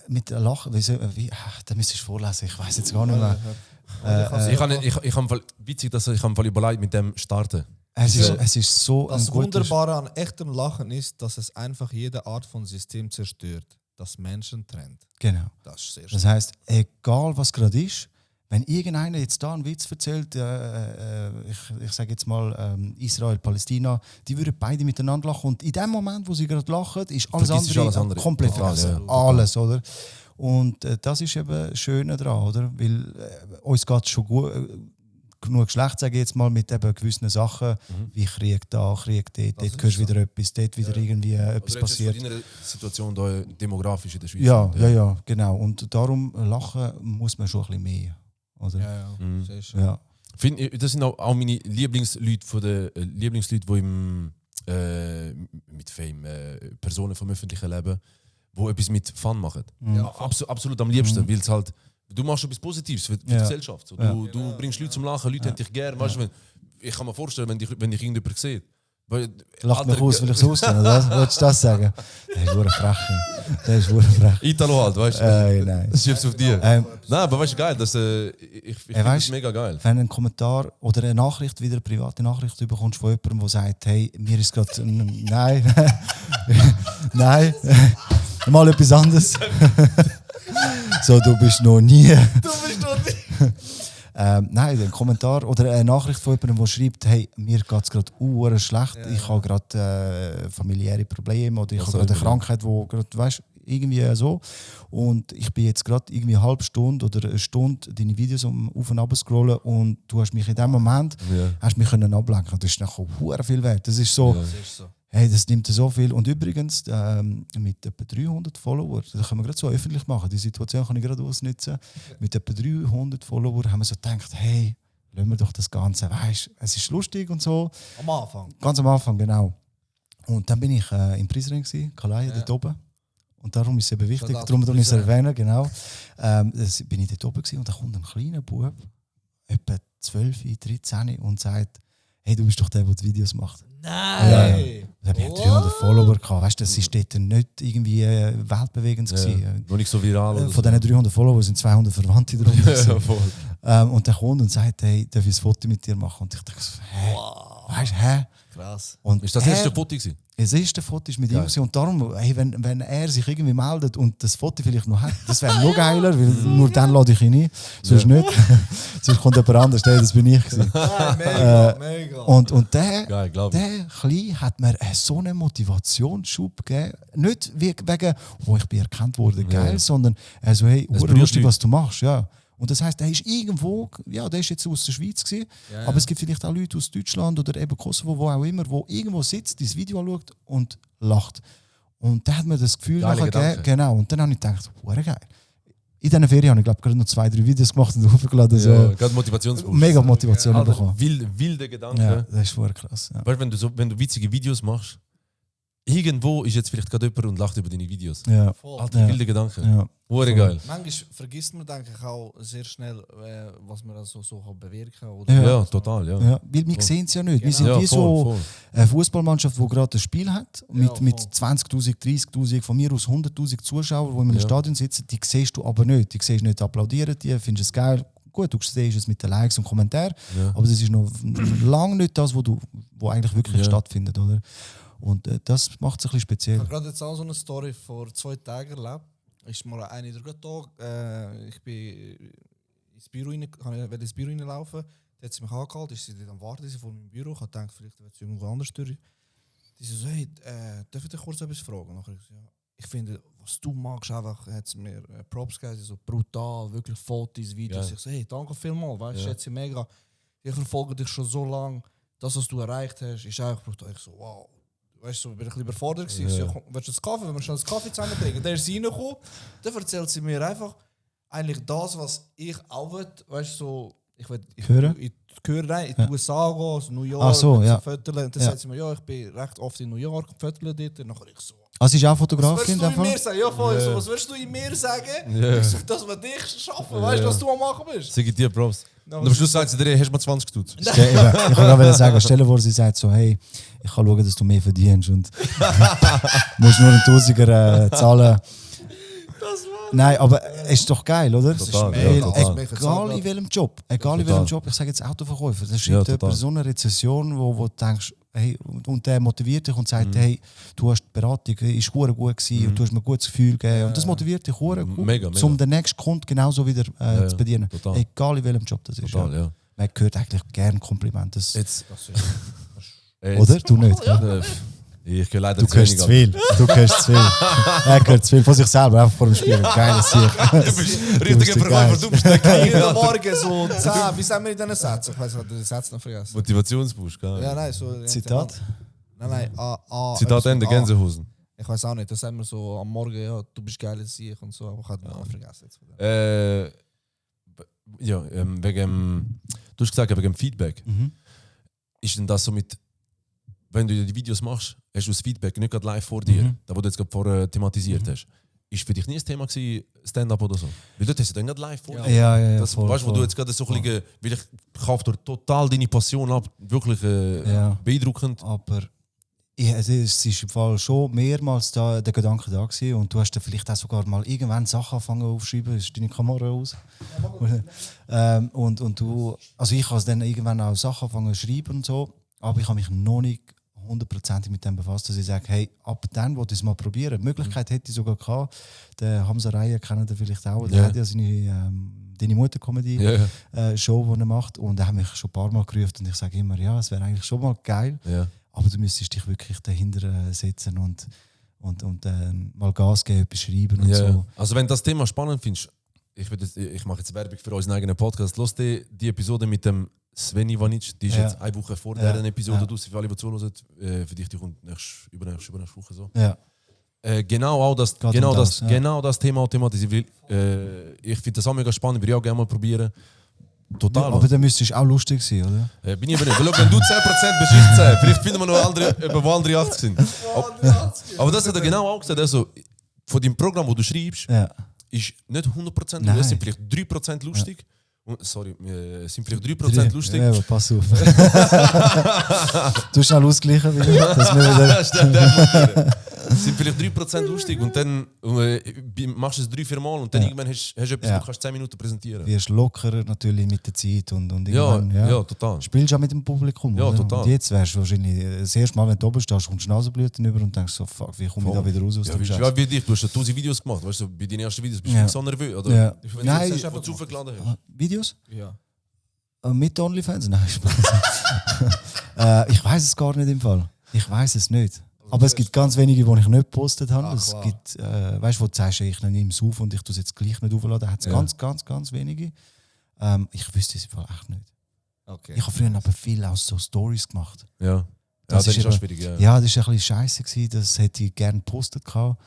Mit Lachen, da müsstest du vorlesen, ich weiß jetzt gar nicht mehr. Ich habe witzig, dass ich habe überlegt mit dem starten. Es ist so Das ein guter Wunderbare an echtem Lachen ist, dass es einfach jede Art von System zerstört, das Menschen trennt. Genau. Das ist sehr Das heisst, egal was gerade ist, wenn irgendeiner jetzt da einen Witz erzählt, ich sage jetzt mal Israel, Palästina, die würden beide miteinander lachen und in dem Moment, wo sie gerade lachen, ist alles Vergisst andere, alles andere. komplett Total, vergessen. ja. Alles, oder? Und das ist eben das Schöne daran, oder? Weil uns geht es schon gut, genug schlecht, sage ich jetzt mal, mit eben gewissen Sachen, wie Krieg da, Krieg dort hörst du wieder etwas, dort wieder irgendwie etwas passiert. In einer Situation da demografisch in der Schweiz. Ja, genau. Und darum lachen muss man schon ein bisschen mehr. Oder? Ja, sehr schön. Ja. Das sind auch meine Lieblingsleute, die mit Fame, Personen vom öffentlichen Leben, die etwas mit Fun machen. Ja, absolut am liebsten, weil es halt, du machst etwas Positives für die Gesellschaft. So. Du bringst Leute zum Lachen, Leute haben dich gern. Weißt du, ich kann mir vorstellen, wenn dich irgendjemand sieht. Lacht mich aus, weil ich so auskenne, oder was? Wolltest du das sagen? Der ist verdammt frech. Italo halt, weißt du? Nein. Das schiebst auf dir. Nein, aber weißt du, geil, ich finde das mega geil. Wenn du einen Kommentar oder eine Nachricht, wieder eine private Nachricht bekommst von jemandem, der sagt, hey, mir ist gerade... Nein. Nein. Mal etwas anderes. So, du bist noch nie... Nein, ein Kommentar oder eine Nachricht von jemandem, der schreibt, hey, mir geht es gerade schlecht, ich habe gerade familiäre Probleme oder ich habe gerade eine Krankheit, wo gerade, weißt, irgendwie so. Und ich bin jetzt gerade irgendwie eine halbe Stunde oder eine Stunde deine Videos auf und ab scrollen und du hast mich in dem Moment hast mich können ablenken. Das ist nachher hure viel wert. Das ist so. Hey, das nimmt so viel. Und übrigens, mit etwa 300 Followern, das können wir gerade so öffentlich machen, die Situation kann ich gerade ausnutzen. Mit etwa 300 Followern haben wir so gedacht, hey, lassen wir doch das Ganze, weißt, es ist lustig und so. Am Anfang? Ganz am Anfang, genau. Und dann bin ich im Preisring, Kalaya, dort oben. Und darum ist es eben wichtig, darum muss ich es erwähnen, genau. Bin ich dort oben und da kommt ein kleiner Bub, etwa 12, 13 und sagt, hey, du bist doch der die Videos macht. Nein! Da habe ich 300 Follower gehabt. Weißt du, das war dort nicht irgendwie weltbewegend. Noch nicht so viral. Von diesen 300 Followern sind 200 Verwandte drum. Und der kommt und sagt, hey, darf ich ein Foto mit dir machen? Und ich dachte so, hä? Weißt du, hä? Krass. Und Ist das erste Foto gewesen? Das erste Foto ist mit ihm gewesen. Und darum, hey, wenn er sich irgendwie meldet und das Foto vielleicht noch hat, das wäre noch geiler, weil nur dann lade ich ihn ein. Sonst nicht. Sonst kommt jemand anders. Das bin ich gewesen. Mega. Und der Kleine hat mir so einen Motivationsschub gegeben. Nicht wegen, oh, ich bin erkannt worden, geil, sondern so, hey, lustig, was du machst. Ja. Und das heisst, er ist irgendwo, ja, der ist jetzt aus der Schweiz gewesen, aber es gibt vielleicht auch Leute aus Deutschland oder eben Kosovo, wo auch immer, wo irgendwo sitzt, dieses Video anschaut und lacht. Und da hat mir das Gefühl nachher gegeben, genau. Und dann habe ich gedacht, geil. In diesen Ferien habe ich, glaube ich, gerade noch 2-3 Videos gemacht und hochgeladen. Ja, gerade Motivationsboost. Mega Motivation bekommen. Wilde Gedanken. Ja, das ist voll krass. Ja. Weißt du, wenn du witzige Videos machst, irgendwo ist jetzt vielleicht gerade jemand und lacht über deine Videos. Ja. Alter, wilde Gedanken. Ja. Geil. Manchmal vergisst man, denke ich, auch sehr schnell, was man also so kann bewirken kann. Ja, total. Ja. Ja, weil wir sehen es ja nicht. Wir sind wie so eine Fußballmannschaft, die gerade ein Spiel hat, mit 20'000, 30'000, von mir aus 100'000 Zuschauern, die in einem Stadion sitzen, die siehst du aber nicht. Die siehst nicht applaudieren, die findest es geil. Gut, du siehst es mit den Likes und Kommentaren, aber das ist noch lange nicht das, wo eigentlich wirklich stattfindet. Oder? Und das macht es ein bisschen speziell. Ich habe gerade jetzt auch so eine Story vor 2 Tagen erlebt. Ist mal eine der Tag, ich bin ins Büro reinlaufen, da hat sie mich angehalten, ist sie dort am Warten vor meinem Büro. Ich habe gedacht, vielleicht wird sie irgendwo anders durch. Die so, hey, darf ich dich kurz etwas fragen? Nachher, ja. Ich finde, was du magst, einfach, hat sie mir Props gegeben, so brutal, wirklich Fotos, Videos. Ich so, hey, danke vielmals, weißt du, schätze mega. Ich verfolge dich schon so lange, das, was du erreicht hast, ist einfach brutal. Ich so, wow. Weißt du, bin ich ein bisschen überfordert gewesen. Ja. So, willst du einen Kaffee? Wenn wir schnell einen Kaffee zusammen trinken. Der ist reingekommen, dann erzählt sie mir einfach eigentlich das, was ich auch will. Weißt du, so, ich höre in die USA gehen, also New York, Viertel. Und dann sagt sie mir, ja, ich bin recht oft in New York, Viertel dort. Und nachher ich so, also ist auch Fotografin? Was willst du in mir sagen? Ja, voll. So, was willst du in mir sagen? Ich sag, dass wir dich schaffen, weißt du, was du am machen bist? Sag ich dir Props. Und am Schluss sagt sie dir, hast du mal 20 Stutz. Ich kann gerade sagen, stell dir vor, sie sagt so, hey, ich kann schauen, dass du mehr verdienst und musst nur einen Tausiger zahlen. Nein, aber es ist doch geil, oder? Total, egal in welchem Job. Ich sage jetzt Autoverkäufer, da schreibt jemand so eine Rezession, wo du denkst, hey, und der motiviert dich und sagt, hey, du hast die Beratung, ist gut gewesen und du hast mir ein gutes Gefühl gegeben. Und das motiviert dich gut, um den nächsten Kunden genauso wieder zu bedienen. Total. Egal in welchem Job das ist. Total, ja. Man hört eigentlich gerne Komplimente. Oder? Du nicht. Ich höre leider du hörst zu viel. Du hörst zu viel. Er hört zu viel von sich selber, einfach vor dem Spiel. Geiles Sieg. Du bist richtiger Verkäufer, du bist der King. Jeden Morgen so 10, wie sagen wir in diesen Sätzen? Ich weiß nicht, den Satz noch vergessen. Motivationsboost, gell? Ja, nein, so. Zitat? Nein. Zitat Ende, Gänsehosen. Ich weiß auch nicht, das sagen wir so am Morgen, ja, du bist geiler Sieg und so, aber ich habe den Namen vergessen. Du hast gesagt, wegen dem Feedback. Ist denn das so mit, wenn du die Videos machst, hast du das Feedback nicht gerade live vor dir, da wo du jetzt gerade vorher thematisiert hast. ist für dich nie ein Thema gewesen, Stand-up oder so? Weil dort hast du dann nicht live vor. Ja, Das, voll, weißt du, wo voll. du jetzt gerade so ein bisschen, weil ich kaufe dir total deine Passion ab, wirklich Ja. beeindruckend. Aber es ist im Fall schon mehrmals der Gedanke da gewesen und du hast dann vielleicht auch sogar mal irgendwann Sachen angefangen aufzuschreiben, ist deine Kamera aus? Und du, also ich habe dann irgendwann auch Sachen angefangen zu schreiben und so, aber ich habe mich noch nicht 100% mit dem befasst, dass ich sage, hey, ab dann wollte ich es mal probieren. Die Möglichkeit hätte ich sogar gehabt. Der Hamza Raya kennt ihr vielleicht auch, der hat ja seine «Deine Mutter-Comedy-Show, die er macht, und er hat mich schon ein paar Mal gerufen und ich sage immer, ja, es wäre eigentlich schon mal geil. Ja. Aber du müsstest dich wirklich dahinter setzen und mal Gas geben, etwas schreiben und so. Also wenn du das Thema spannend findest, ich mache jetzt Werbung für unseren eigenen Podcast, los die Episode mit dem Sven Ivanic, die ist jetzt eine Woche vor dieser Episode draus, für alle, die zuhören, für dich, die kommt übernächste Woche so. Ja. Genau das Thema thematisiert. Ich finde das auch mega spannend, würde ich auch gerne mal probieren. Total. Aber dann müsstest du auch lustig sein, oder? Bin ich aber nicht. Weil, wenn du 10% bist, ich 10. Vielleicht finden wir noch andere, wo andere 80 sind. Aber das hat er genau auch gesagt. Also, von dem Programm, das du schreibst, ist nicht 100% lustig. Es sind vielleicht 3% lustig. Sorry, sind vielleicht 3% lustig. Ja, aber pass auf. Du hast schnell ausgleichen, dass wir wieder... sind vielleicht 3% lustig und dann machst du es 3-4 Mal und dann irgendwann hast du etwas, du kannst 10 Minuten präsentieren. Du wirst lockerer natürlich mit der Zeit und Ja, irgendwann, ja, total. Spielst du auch mit dem Publikum, Ja, oder? total. Und jetzt wärst du wahrscheinlich das erste Mal, wenn du oben stehst, kommst du Nasenblüten über und denkst so, fuck, wie komme ich da wieder raus aus dem Ja, Scheiß? wie dich, du hast ja 1000 Videos gemacht, weißt du, bei deinen ersten Videos bist du Ja. nicht so nervös, oder? Ja. Wenn Nein, du es einfach hochgeladen hast. Videos? Ja. Mit OnlyFans? Nein, Spaß. Ich weiß es gar nicht im Fall. Ich weiß es nicht. Aber es gibt ganz wenige, die ich nicht gepostet habe. Es gibt, weißt du, wo du sagst, ich nehme es auf und ich tue es jetzt gleich nicht aufladen. Da hat es ganz wenige. Ich wüsste es im Fall echt nicht. Okay. Ich habe früher aber viel aus so Stories gemacht. Ja. Das das ist auch eben- schwierig, ja. Ja, das war ein bisschen scheiße gewesen, das hätte ich gerne gepostet gehabt.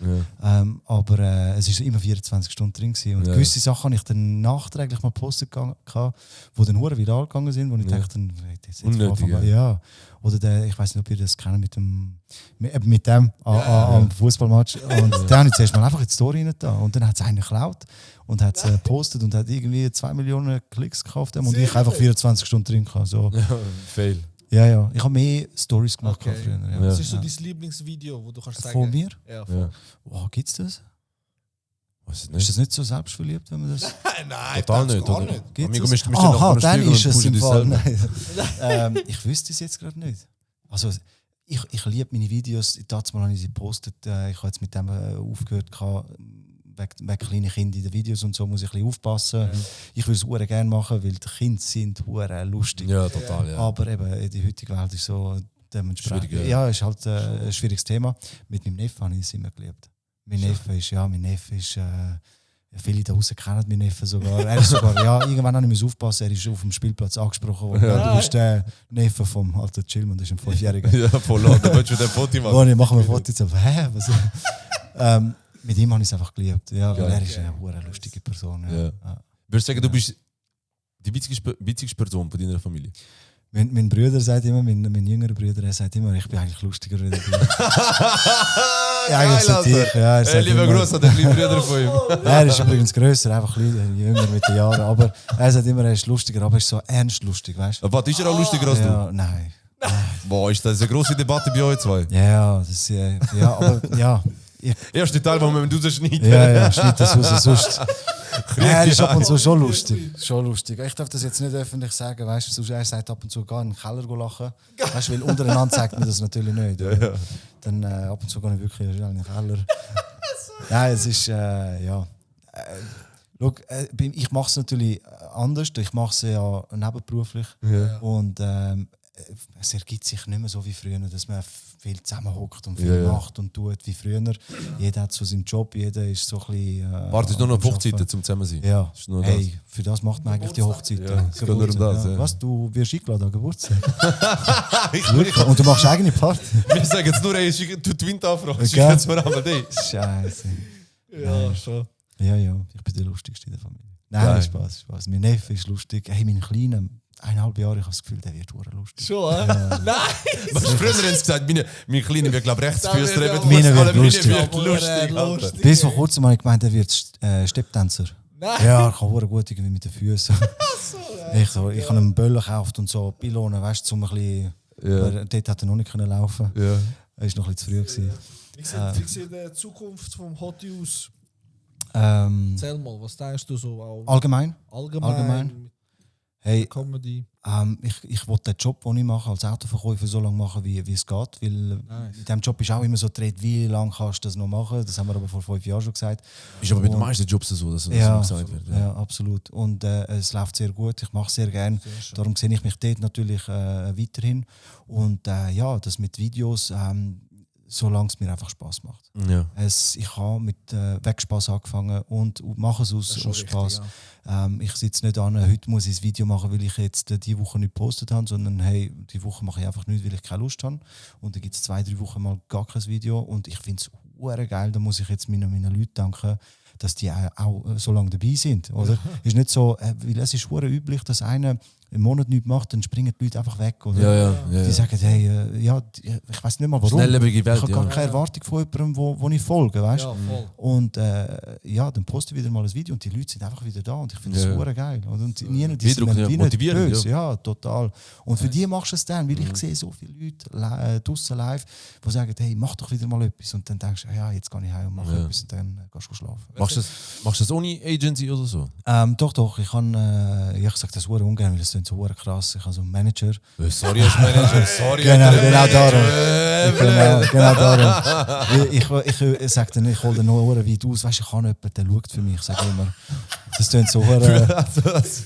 Aber es war immer 24 Stunden drin gewesen. Und Ja. gewisse Sachen habe ich dann nachträglich mal gepostet gehabt, die dann hure viral gegangen sind, wo ich dachte, das Unnötig, ja. Oder der, ich weiß nicht, ob ihr das kennt, mit dem am Fußballmatch. Und dann habe ich zuerst mal einfach in die Story rein da. Und dann hat es einen geklaut und hat es gepostet und hat irgendwie 2 Millionen Klicks gekauft. Und ich einfach 24 Stunden drin gehabt. So. Fail. Ja. Ich habe mehr Stories gemacht Okay. früher. Ja. Was ist so dein Lieblingsvideo, wo du kannst sagen... Von mir? Ja, Ja. Wow, gibt's das? Weiß ich Ist nicht. das nicht so selbstverliebt, wenn man das... Nein, Total das nicht, gar oder? nicht. Gibt's Amigo, das? mischt mich dann Aha, nach dann Spiegel ist und es pusht im dich Fall. selber. Nein. Ich wüsste es jetzt gerade nicht. Also, ich liebe meine Videos. Damals habe ich sie gepostet. Ich habe jetzt mit dem aufgehört, wegen kleinen Kindern in den Videos und so muss ich ein bisschen aufpassen. Ich würde es sehr gerne machen, weil die Kinder sind sehr lustig. Ja, total, ja. Aber eben, die heutige Welt ist so dementsprechend. Schwierig, Ja, ist halt ein schwieriges Thema. Mit meinem Neffen habe ich es immer geliebt. Mein Neffe ist viele da draußen kennen meinen Neffen sogar. Er ist sogar, irgendwann habe ich aufpassen, er ist auf dem Spielplatz angesprochen worden. Ja, du bist der Neffe vom alten Chillman, das ist ein 5-Jähriger. Ja, voll laut, da willst du den Foto machen. Und ich mache mir ein Foto so, hä? Was? Mit ihm habe ich es einfach geliebt. Ja, weil er ist eine hure lustige Person. Ja. Ja. Würdest du sagen, du bist die witzigste Person von deiner Familie? Mein Bruder sagt immer, mein jüngerer Bruder, er sagt immer, ich bin eigentlich lustiger als du. Ja, eigentlich sagt ich. Ja, er sagt Lieber immer- Gruß an den kleinen Bruder von ihm. Er ist übrigens grösser, einfach ein bisschen jünger mit den Jahren. Aber er sagt immer, er ist lustiger, aber er ist so ernst lustig, weißt du? Aber ist er auch lustiger als du? Ja, nein. Boah, ist das eine grosse Debatte bei euch zwei? Ja, das ist, ja, aber ja. Erste Teil, wo man du schneiden. Ja, schneid das raus, sonst. Er ist ab und zu schon lustig. Schon lustig. Ich darf das jetzt nicht öffentlich sagen, weißt du, sonst er sagt ab und zu, geh in den Keller lachen. Weißt du, weil untereinander sagt man das natürlich nicht. Oder? Dann ab und zu gehe ich wirklich schnell in den Keller. Nein, es ist, ja. Schau, ich mache es natürlich anders. Ich mache es ja nebenberuflich. Und es ergibt sich nicht mehr so wie früher, dass man viel zusammenhockt und viel macht und tut wie früher. Jeder hat so seinen Job, jeder ist so ein bisschen... Wartest nur noch auf am Hochzeiten Arbeiten. zum Zusammensein? Ja, Ist nur hey, für das macht man eigentlich die Hochzeit. Ja, es geht nur um das, ja. Was, du wirst eingeladen an Geburtstag? Wirklich? Und du machst eigene Party? Wir sagen jetzt nur, ey, du Twint anfragen. Okay. Schick jetzt mal einmal die. Scheiße. Ja, schon. Ja, ich bin der Lustigste in der Familie. Nein, Geil. Spaß. Mein Neffe ist lustig. Hey, mein Kleiner, 1,5 Jahre, ich habe das Gefühl, der wird hure lustig. Schon, Nein! Was früher haben sie gesagt, meine Kleine wird, glaube ich, Rechtsfüßer. wird eben, Meine wird alle lustig. wird lustig. Alter. Bis vor kurzem habe ich gemeint, er wird Stepptänzer. Nein! Ja, er kann hure gut irgendwie mit den Füßen. Ich habe einen Böller gekauft und so Pylonen, weißt du, um ein bisschen... Aber dort hat er noch nicht können laufen. Ja. Er war noch ein bisschen zu früh gewesen. Wie sieht die Zukunft vom Hottie aus? Erzähl mal, was denkst du so auch Allgemein? allgemein. Hey, Comedy. ich will den Job, den ich mache, als Autoverkäufer so lange machen, wie es geht. Weil in diesem Job ist auch immer so gedreht, wie lange kannst du das noch machen. Das haben wir aber vor 5 Jahren schon gesagt. Ist aber bei den meisten Jobs so, dass das Ja, so gesagt wird. ja, absolut. Und es läuft sehr gut. Ich mache es sehr gerne. Darum sehe ich mich dort natürlich weiterhin. Und ja, das mit Videos, solange es mir einfach Spaß macht. Ja. Ich habe mit Wegspaß angefangen und mache es aus Spaß. Ich sitze nicht an, heute muss ich ein Video machen, weil ich jetzt diese Woche nicht gepostet habe, sondern hey, die Woche mache ich einfach nicht, weil ich keine Lust habe. Und dann gibt es 2-3 Wochen mal gar kein Video. Und ich finde es hure geil, da muss ich jetzt meinen Leuten danken, dass die auch so lange dabei sind. Oder? Ist nicht so, weil es ist hure üblich, dass einer im Monat nichts macht, dann springen die Leute einfach weg. Oder? Die sagen, hey, ich weiß nicht mal warum. Schnelllebige Welt, Ich habe gar keine Erwartung von jemandem, wo ich folge. Weißt? Ja, voll. Und dann poste ich wieder mal ein Video und die Leute sind einfach wieder da und ich finde das super geil. Und die sind Beeindruckend, wie nicht motivierend, böse. Ja, total. Und für die machst du es dann, weil ich sehe so viele Leute draussen live, die sagen, hey, mach doch wieder mal etwas. Und dann denkst du, ja, jetzt gehe ich heim und mache etwas und dann gehst du schlafen. Machst du das ohne Agency oder so? Doch. Ich sage das hure ungern, weil das klingt so hure krass. Ich habe so einen Manager. Sorry, als Manager, sorry. Genau darum. Ich sage dann, ich hole den noch hure weit aus. Weißt du, ich kann jemanden, der schaut für mich. Ich sage immer, das klingt so hure...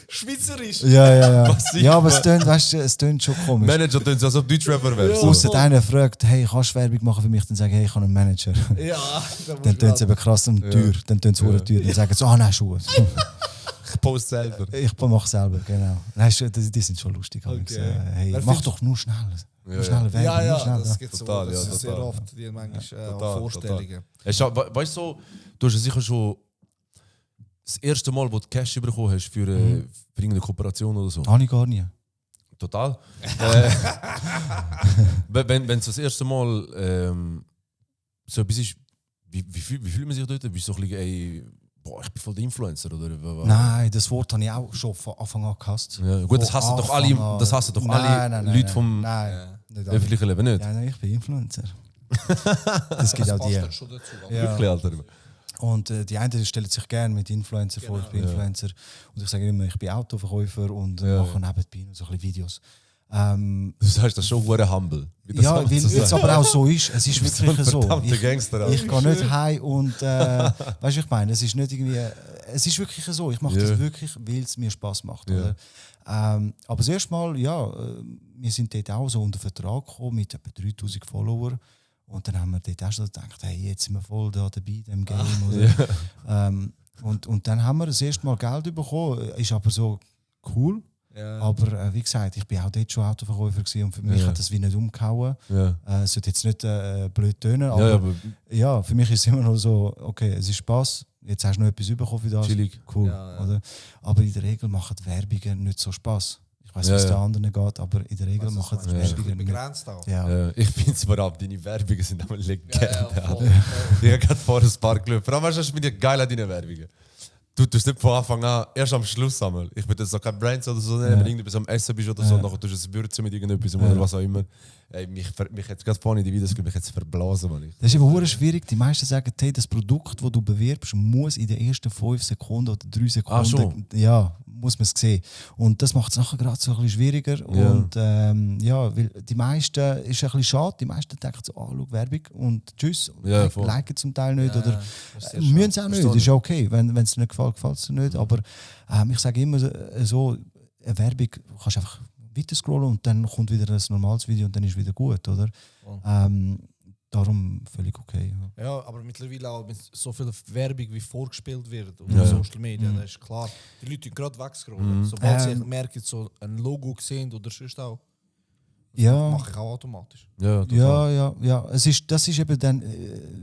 Schweizerisch! Ja. Ja, aber es klingt schon komisch. Manager tun sie, als ob Deutsch-Rapper wärst. Ausser einer fragt, hey, kannst du Werbung machen für mich? Dann sage ich, hey, ich habe einen Manager. Ja, Dann tun sie eben krass und teuer. Dann tun sie hure teuer. Dann sagen sie, nein, Schuhe. Ich poste selber. Ich mache selber, genau. Nein, die sind schon lustig. Okay. Hey, Wer mach findest- doch nur schnell. Nur Ja. schnell Werbung, nur Ja, schnell. das gibt so. Total, Das ja, ist sehr total. oft die manchmal Total, Vorstellungen. Weißt du, du hast ja sicher schon das erste Mal, wo du Cash bekommen hast für irgendeine Kooperation oder so. Habe ich gar nie. Total. Wenn es das erste Mal so etwas ist, wie fühlt man sich dort? Bist du so ein bisschen, ey, boah, ich bin voll der Influencer? Oder? Nein, das Wort habe ich auch schon von Anfang an gehasst. Ja, gut, das hassen doch alle, Nein, Leute vom Nein, nicht alle. öffentlichen Leben nicht. Ja, nein, ich bin Influencer. Das gibt auch die. Passt dann schon dazu. aber- Ja. Wirklich, Alter. Und die einen stellen sich gerne mit Influencer vor, ich bin Influencer. Und ich sage immer, ich bin Autoverkäufer und mache nebenbei noch so ein bisschen Videos. Du sagst das schon sehr humble. Wie das Ja, einfach weil zu es sagen. aber auch so ist. Es ist Du bist so wirklich ein so. verdammter Gangster, Alter. Ich gehe nicht heim und weißt du, was ich meine? Es ist nicht irgendwie. Es ist wirklich so. Ich mache das wirklich, weil es mir Spaß macht. Ja. Oder? Aber das erste Mal, wir sind dort auch so unter Vertrag gekommen mit etwa 3000 Followern. Und dann haben wir dort auch schon gedacht, hey, jetzt sind wir voll da dabei in diesem Game. Oder? Und dann haben wir das erste Mal Geld bekommen. Ist aber so cool. Ja. Aber wie gesagt, ich war auch dort schon Autoverkäufer gewesen und für mich hat das wie nicht umgehauen. Ja. Es sollte jetzt nicht blöd tönen, Ja, aber aber ja, für mich ist es immer noch so, okay, es ist Spaß, jetzt hast du noch etwas bekommen für das. Chillig. Cool, Ja. oder? Aber in der Regel machen die Werbungen nicht so Spaß. Ich weiß, Ja, wie es ja. den anderen geht, aber in der Regel Also, machen das die meinst du, Werbungen nicht. begrenzt auch. Ja. ich finde es vor allem, deine Werbungen sind immer Legende. Ja, voll. Alter. Ich habe gerade vor ein paar geschaut. Vor allem, weißt du, ich bin ja geil an deinen Werbungen. Du tust nicht von Anfang an, erst am Schluss sammeln. Ich bin jetzt noch kein Brands oder so, wenn du irgendetwas am Essen bist oder so, nachher tust du es würzen mit irgendetwas oder was auch immer. Ey, mich jetzt gerade vorne in die Videos, mich jetzt verblasen, Mann. Das ist aber hure schwierig. Die meisten sagen, hey, das Produkt, das du bewirbst, muss in den ersten 5 Sekunden oder 3 Sekunden, schon. ja, muss man es sehen. Und das macht es nachher gerade so ein bisschen schwieriger. Ja. Und weil die meisten, ist ein bisschen schade, die meisten denken so, schau, Werbung und tschüss. Ja, voll. Liken zum Teil nicht oder das ist sehr müssen sie auch nicht. Verstehe Das ist okay. Wenn es dir nicht gefällt, gefällt es dir nicht. Aber ich sage immer so, eine Werbung kannst du einfach weiter scrollen und dann kommt wieder ein normales Video und dann ist wieder gut, oder? Darum völlig okay. Ja. Ja, aber mittlerweile auch mit so viel Werbung wie vorgespielt wird auf Ja. Social Media, das ist klar. Die Leute gehen gerade wegscrollen. Sobald sie merken, so ein Logo sehen oder sonst auch. Ja. Mache ich auch automatisch. Ja, total. Ja. Das ist eben dann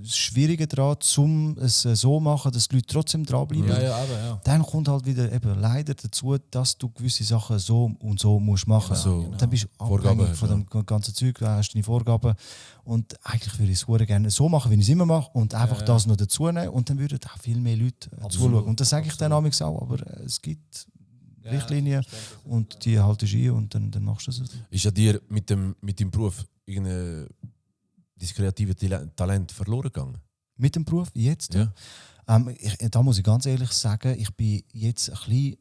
das Schwierige daran, um es so machen, dass die Leute trotzdem dranbleiben. Ja. Dann kommt halt wieder eben leider dazu, dass du gewisse Sachen so und so musst machen. So, Und dann bist du Vorgaben abhängig von dem ganzen Zeug, du hast deine Vorgaben. Und eigentlich würde ich es gerne so machen, wie ich es immer mache und einfach das noch dazu nehmen und dann würden auch viel mehr Leute zuschauen. Und das sage ich dann auch, aber es gibt Richtlinien und die haltest du ein und dann machst du es. Ist ja dir mit deinem Beruf dein kreatives Talent verloren gegangen? Mit dem Beruf jetzt? Ja. Da muss ich ganz ehrlich sagen, ich bin jetzt ein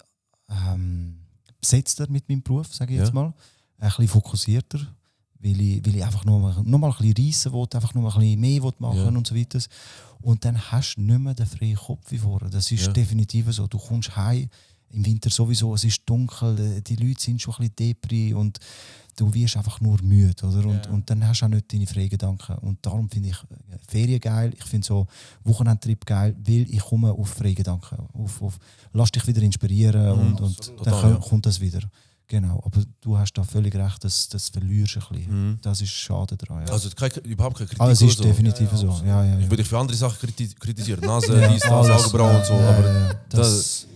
bisschen besetzter mit meinem Beruf, sage ich jetzt mal. Ein bisschen fokussierter, weil ich einfach noch mal ein bisschen reissen will, einfach noch mal ein bisschen mehr machen und so weiter. Und dann hast du nicht mehr den freien Kopf wie vorher. Das ist definitiv so. Du kommst heim, im Winter sowieso, es ist dunkel, die Leute sind schon ein bisschen depri und du wirst einfach nur müde, oder? Und dann hast du auch nicht deine freien Gedanken. Und darum finde ich Ferien geil, ich finde so Wochenendtrip geil, weil ich komme auf freie Gedanken. Lass dich wieder inspirieren und dann kommt das wieder. Genau, aber du hast da völlig recht, das verlierst ein bisschen. Das ist schade daran. Ja. Also überhaupt keine Kritik. Aber es ist oder so. definitiv so. Ja. Ich würde dich für andere Sachen kritisieren. Nase, dies, das, Augenbrauen und so. Aber das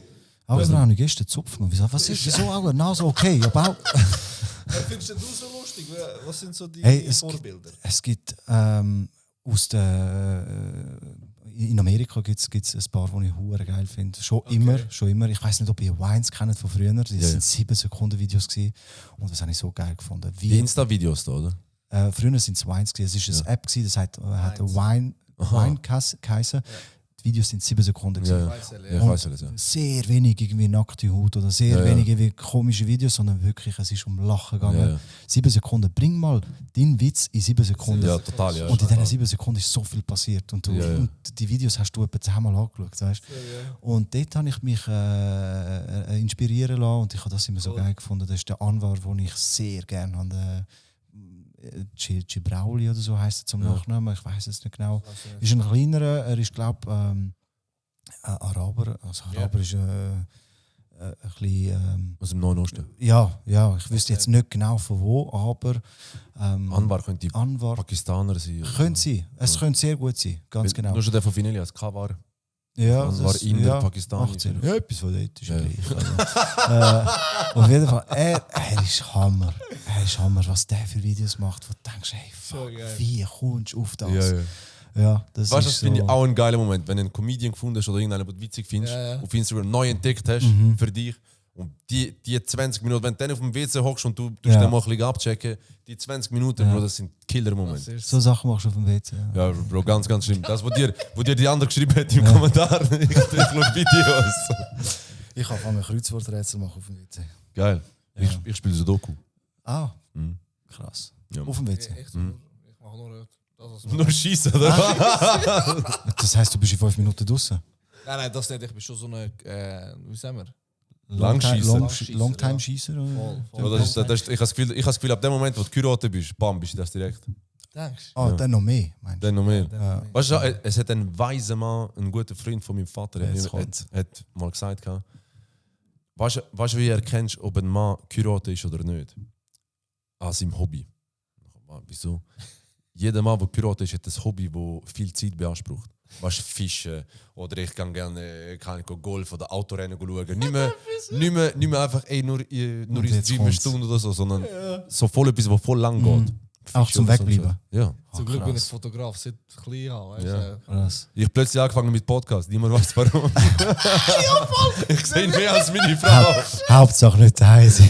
Augenbrauen, gestern Zupf noch. Wieso Augen? Okay, aber auch... Findest du so lustig? Was sind so die Vorbilder? Es gibt in Amerika gibt es ein paar, die ich hure geil finde. Schon immer. Ich weiß nicht, ob ihr Wines kennt von früher. Das sind 7 Sekunden Videos gewesen. Und das habe ich so geil gefunden. Die Insta-Videos da, oder? Früher sind es Wines gewesen. Es ist eine App gewesen, das hat Wine-Kaiser. Die Videos sind 7 Sekunden gewesen. Ich weiß es, ja. Sehr wenig irgendwie nackte Haut oder sehr wenig irgendwie komische Videos, sondern wirklich, es ist um Lachen gegangen. 7 Sekunden. Bring mal deinen Witz in 7 Sekunden. Ja, total. Ja, und in diesen 7 Sekunden ist so viel passiert. Und und die Videos hast du etwa 10-mal angeschaut. Weißt? Und dort habe ich mich inspirieren lassen und ich habe das immer so geil gefunden. Das ist der Anwar, den ich sehr gerne habe. Gibrauli oder so heisst er zum Nachnamen, ich weiß es nicht genau. Ist ein kleinerer, er ist glaube Araber. Also Araber ist ein bisschen... Aus dem Neuen Osten? Ja, ich wüsste jetzt nicht genau von wo, aber... Anwar könnte Pakistaner sein. Könnte sein, es könnte sehr gut sein, ganz genau. Nur schon der von Finelli als K-War. Ja, Anwar Inder, Pakistani. Ja, etwas von dort ist gleich. Auf jeden Fall, er ist Hammer. Er ist Hammer, was der für Videos macht, wo du denkst, hey, fuck, wie kommst du auf das? Ja, das weißt du, ist das finde ich so. auch ein geiler Moment, wenn du einen Comedian gefunden hast oder irgendeinen, den du witzig findest, auf Instagram neu entdeckt hast für dich. Und die 20 Minuten, wenn du dann auf dem WC hockst und du dann mal ein bisschen abchecken, die 20 Minuten, Bro, das sind Killer-Momente. So Sachen machst du auf dem WC. Ja, Bro, ganz, ganz schlimm. Das, wo dir die andere geschrieben hat im Kommentar, ich schaue Videos. Ich kann ein Kreuzworträtsel machen auf dem WC. Geil. Ich spiele Sudoku. Ah, krass. Ja. Auf dem WC. Ich mache nur das, was Nur schießen, oder? Das heisst, du bist in 5 Minuten draußen? Nein, das nicht. Ich bin schon so eine, wie sagen wir? Langschießer. Longtime-Schießer? Ja, ich habe das Gefühl, ab dem Moment, wo du geheiratet bist, bam, bist du das direkt. Denkst Ah, dann noch mehr, meinst du? Dann noch mehr. Weißt du, es hat ein weiser Mann, ein guter Freund von meinem Vater, hat mal gesagt, weißt du, wie du erkennst, ob ein Mann geheiratet ist oder nicht? An seinem Hobby. Wieso? Jeder Mann, der geheiratet ist, hat ein Hobby, das viel Zeit beansprucht. Weißt du, Fischen oder ich kann gerne Golf oder Autorennen schauen. Nicht mehr einfach nur in 7 Stunden oder so, sondern so voll etwas, was voll lang geht. Auch zum Wegbleiben. Ja. Zum Glück bin ich Fotograf, seit klein an. Ja. Krass. Ich habe plötzlich angefangen mit Podcast. Niemand weiß warum. Ich sehe mehr als meine Frau. Hauptsache nicht daheim sein.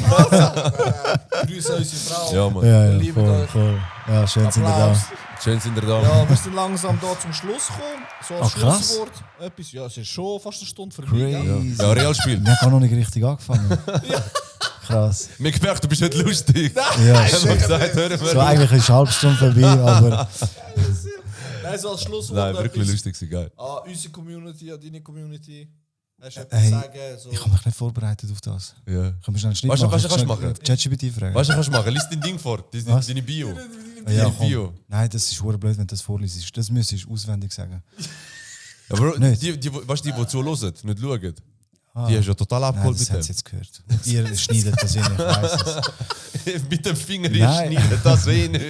Grüße unsere Frau. Ja, Mann. Ja, lieben euch. voll. Ja, schön sind ihr da. Applaus. Schön sind ihr da. Ja, wir sind langsam da zum Schluss gekommen. So als krass. Schlusswort. Etwas, ja, es ist schon fast eine Stunde vorbei. Gell? Crazy. Ja, Realspiel. Wir haben noch nicht richtig angefangen. Krass. Mir gemerkt, du bist nicht lustig. Ja, Ich habe gesagt, hören so wir. eigentlich ist eine halbe Stunde vorbei, aber Nein, so als Schlusswort. Nein, wirklich etwas lustig, ist geil. An unsere Community, an deine Community. Hast du etwas Hey, sagen? So. ich habe mich nicht vorbereitet auf das. Ja. Können wir schnell einen Schnitt Weißt du, machen? was du kannst machen? ChatGPT fragen. Weißt du, was kannst du machen? Lies dein Ding vor. Was? Deine Bio. Ja, Deine komm. Bio. Nein, das ist verdammt blöd, wenn du das vorliest. Das müsstest du auswendig sagen. Ja, Bro, Nicht. weißt du, die zuhören, nicht schauen. Die hast du ja total Nein, abgeholt das mit haben sie jetzt gehört. Ihr schneidet das in, ich weiss es. dem. Mit dem Finger Nein. schneiden, das nicht.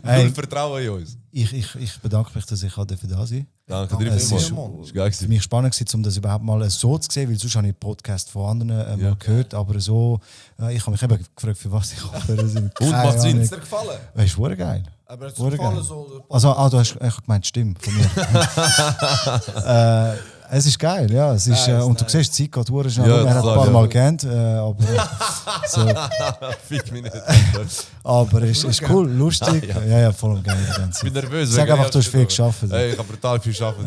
Hey. Null Vertrauen in uns. Ich bedanke mich, dass ich da sein durfte. Danke dir Es ist vielmals. Ist geil für gewesen. mich spannend gewesen, um das überhaupt mal so zu sehen, weil sonst habe ich Podcast von anderen Ja. mal gehört, aber so, ich habe mich eben gefragt, für was ich opfere. Und macht Sinn. Ist dir gefallen? Das ist verdammt geil. Aber es ist Wurde gefallen geil. so. Also, du hast gemeint, Stimme von mir. Es ist geil, ja. Es ist, Nice, und du nice. siehst, die Zeit geht verdammt schnell. Ja, Er hat ein total, paar ja. Mal gekannt, aber, so, Fick mich nicht. aber es ist cool, lustig. Ja, voll geil. Die ganze Ich bin Zeit. nervös. Sag wegen einfach, du hast viel ersten geschafft. Hey, ich habe brutal viel geschafft.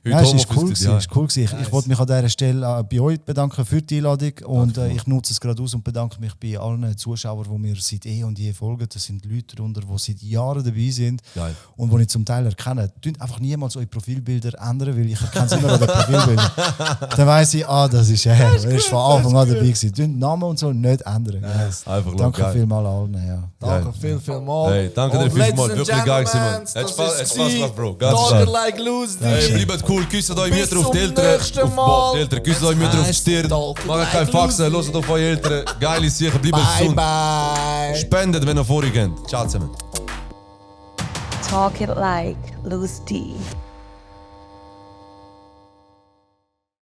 Ja, es ist Homeoffice cool tut, gewesen, ist cool gewesen. Ich wollte mich an dieser Stelle bei euch bedanken für die Einladung und ich nutze es gerade aus und bedanke mich bei allen Zuschauern, die mir seit und je folgen. Das sind Leute darunter, die seit Jahren dabei sind Geil. und die ich zum Teil erkenne. Tönt einfach niemals eure Profilbilder ändern, weil ich erkenne es immer an den Profilbildern. Dann weiss ich, das ist er. Er ist von Anfang an dabei gewesen. Tönt Namen und so nicht ändern. Einfach Danke geil. vielmals allen. Ja. Danke vielmals. Hey, danke dir Und vielmals. ladies and Wirklich geil gewesen, gentlemen, Mann. Hat das Spaß ist gemacht, Bro. Ganz Dogger stark. like Lucy. Hey, bleibt cool, küsst eure Bis Mütter auf die zum Eltern. nächsten Auf Mal. die Eltern, küsst eure Mütter auf die Stirn. Dogger Macht like keine Faxen, Lucy. hört auf eure Eltern. Geile Sachen, bleibt Bye gesund. bye. Spendet, wenn ihr vor euch geht. Ciao zusammen. Talk it like Loose D.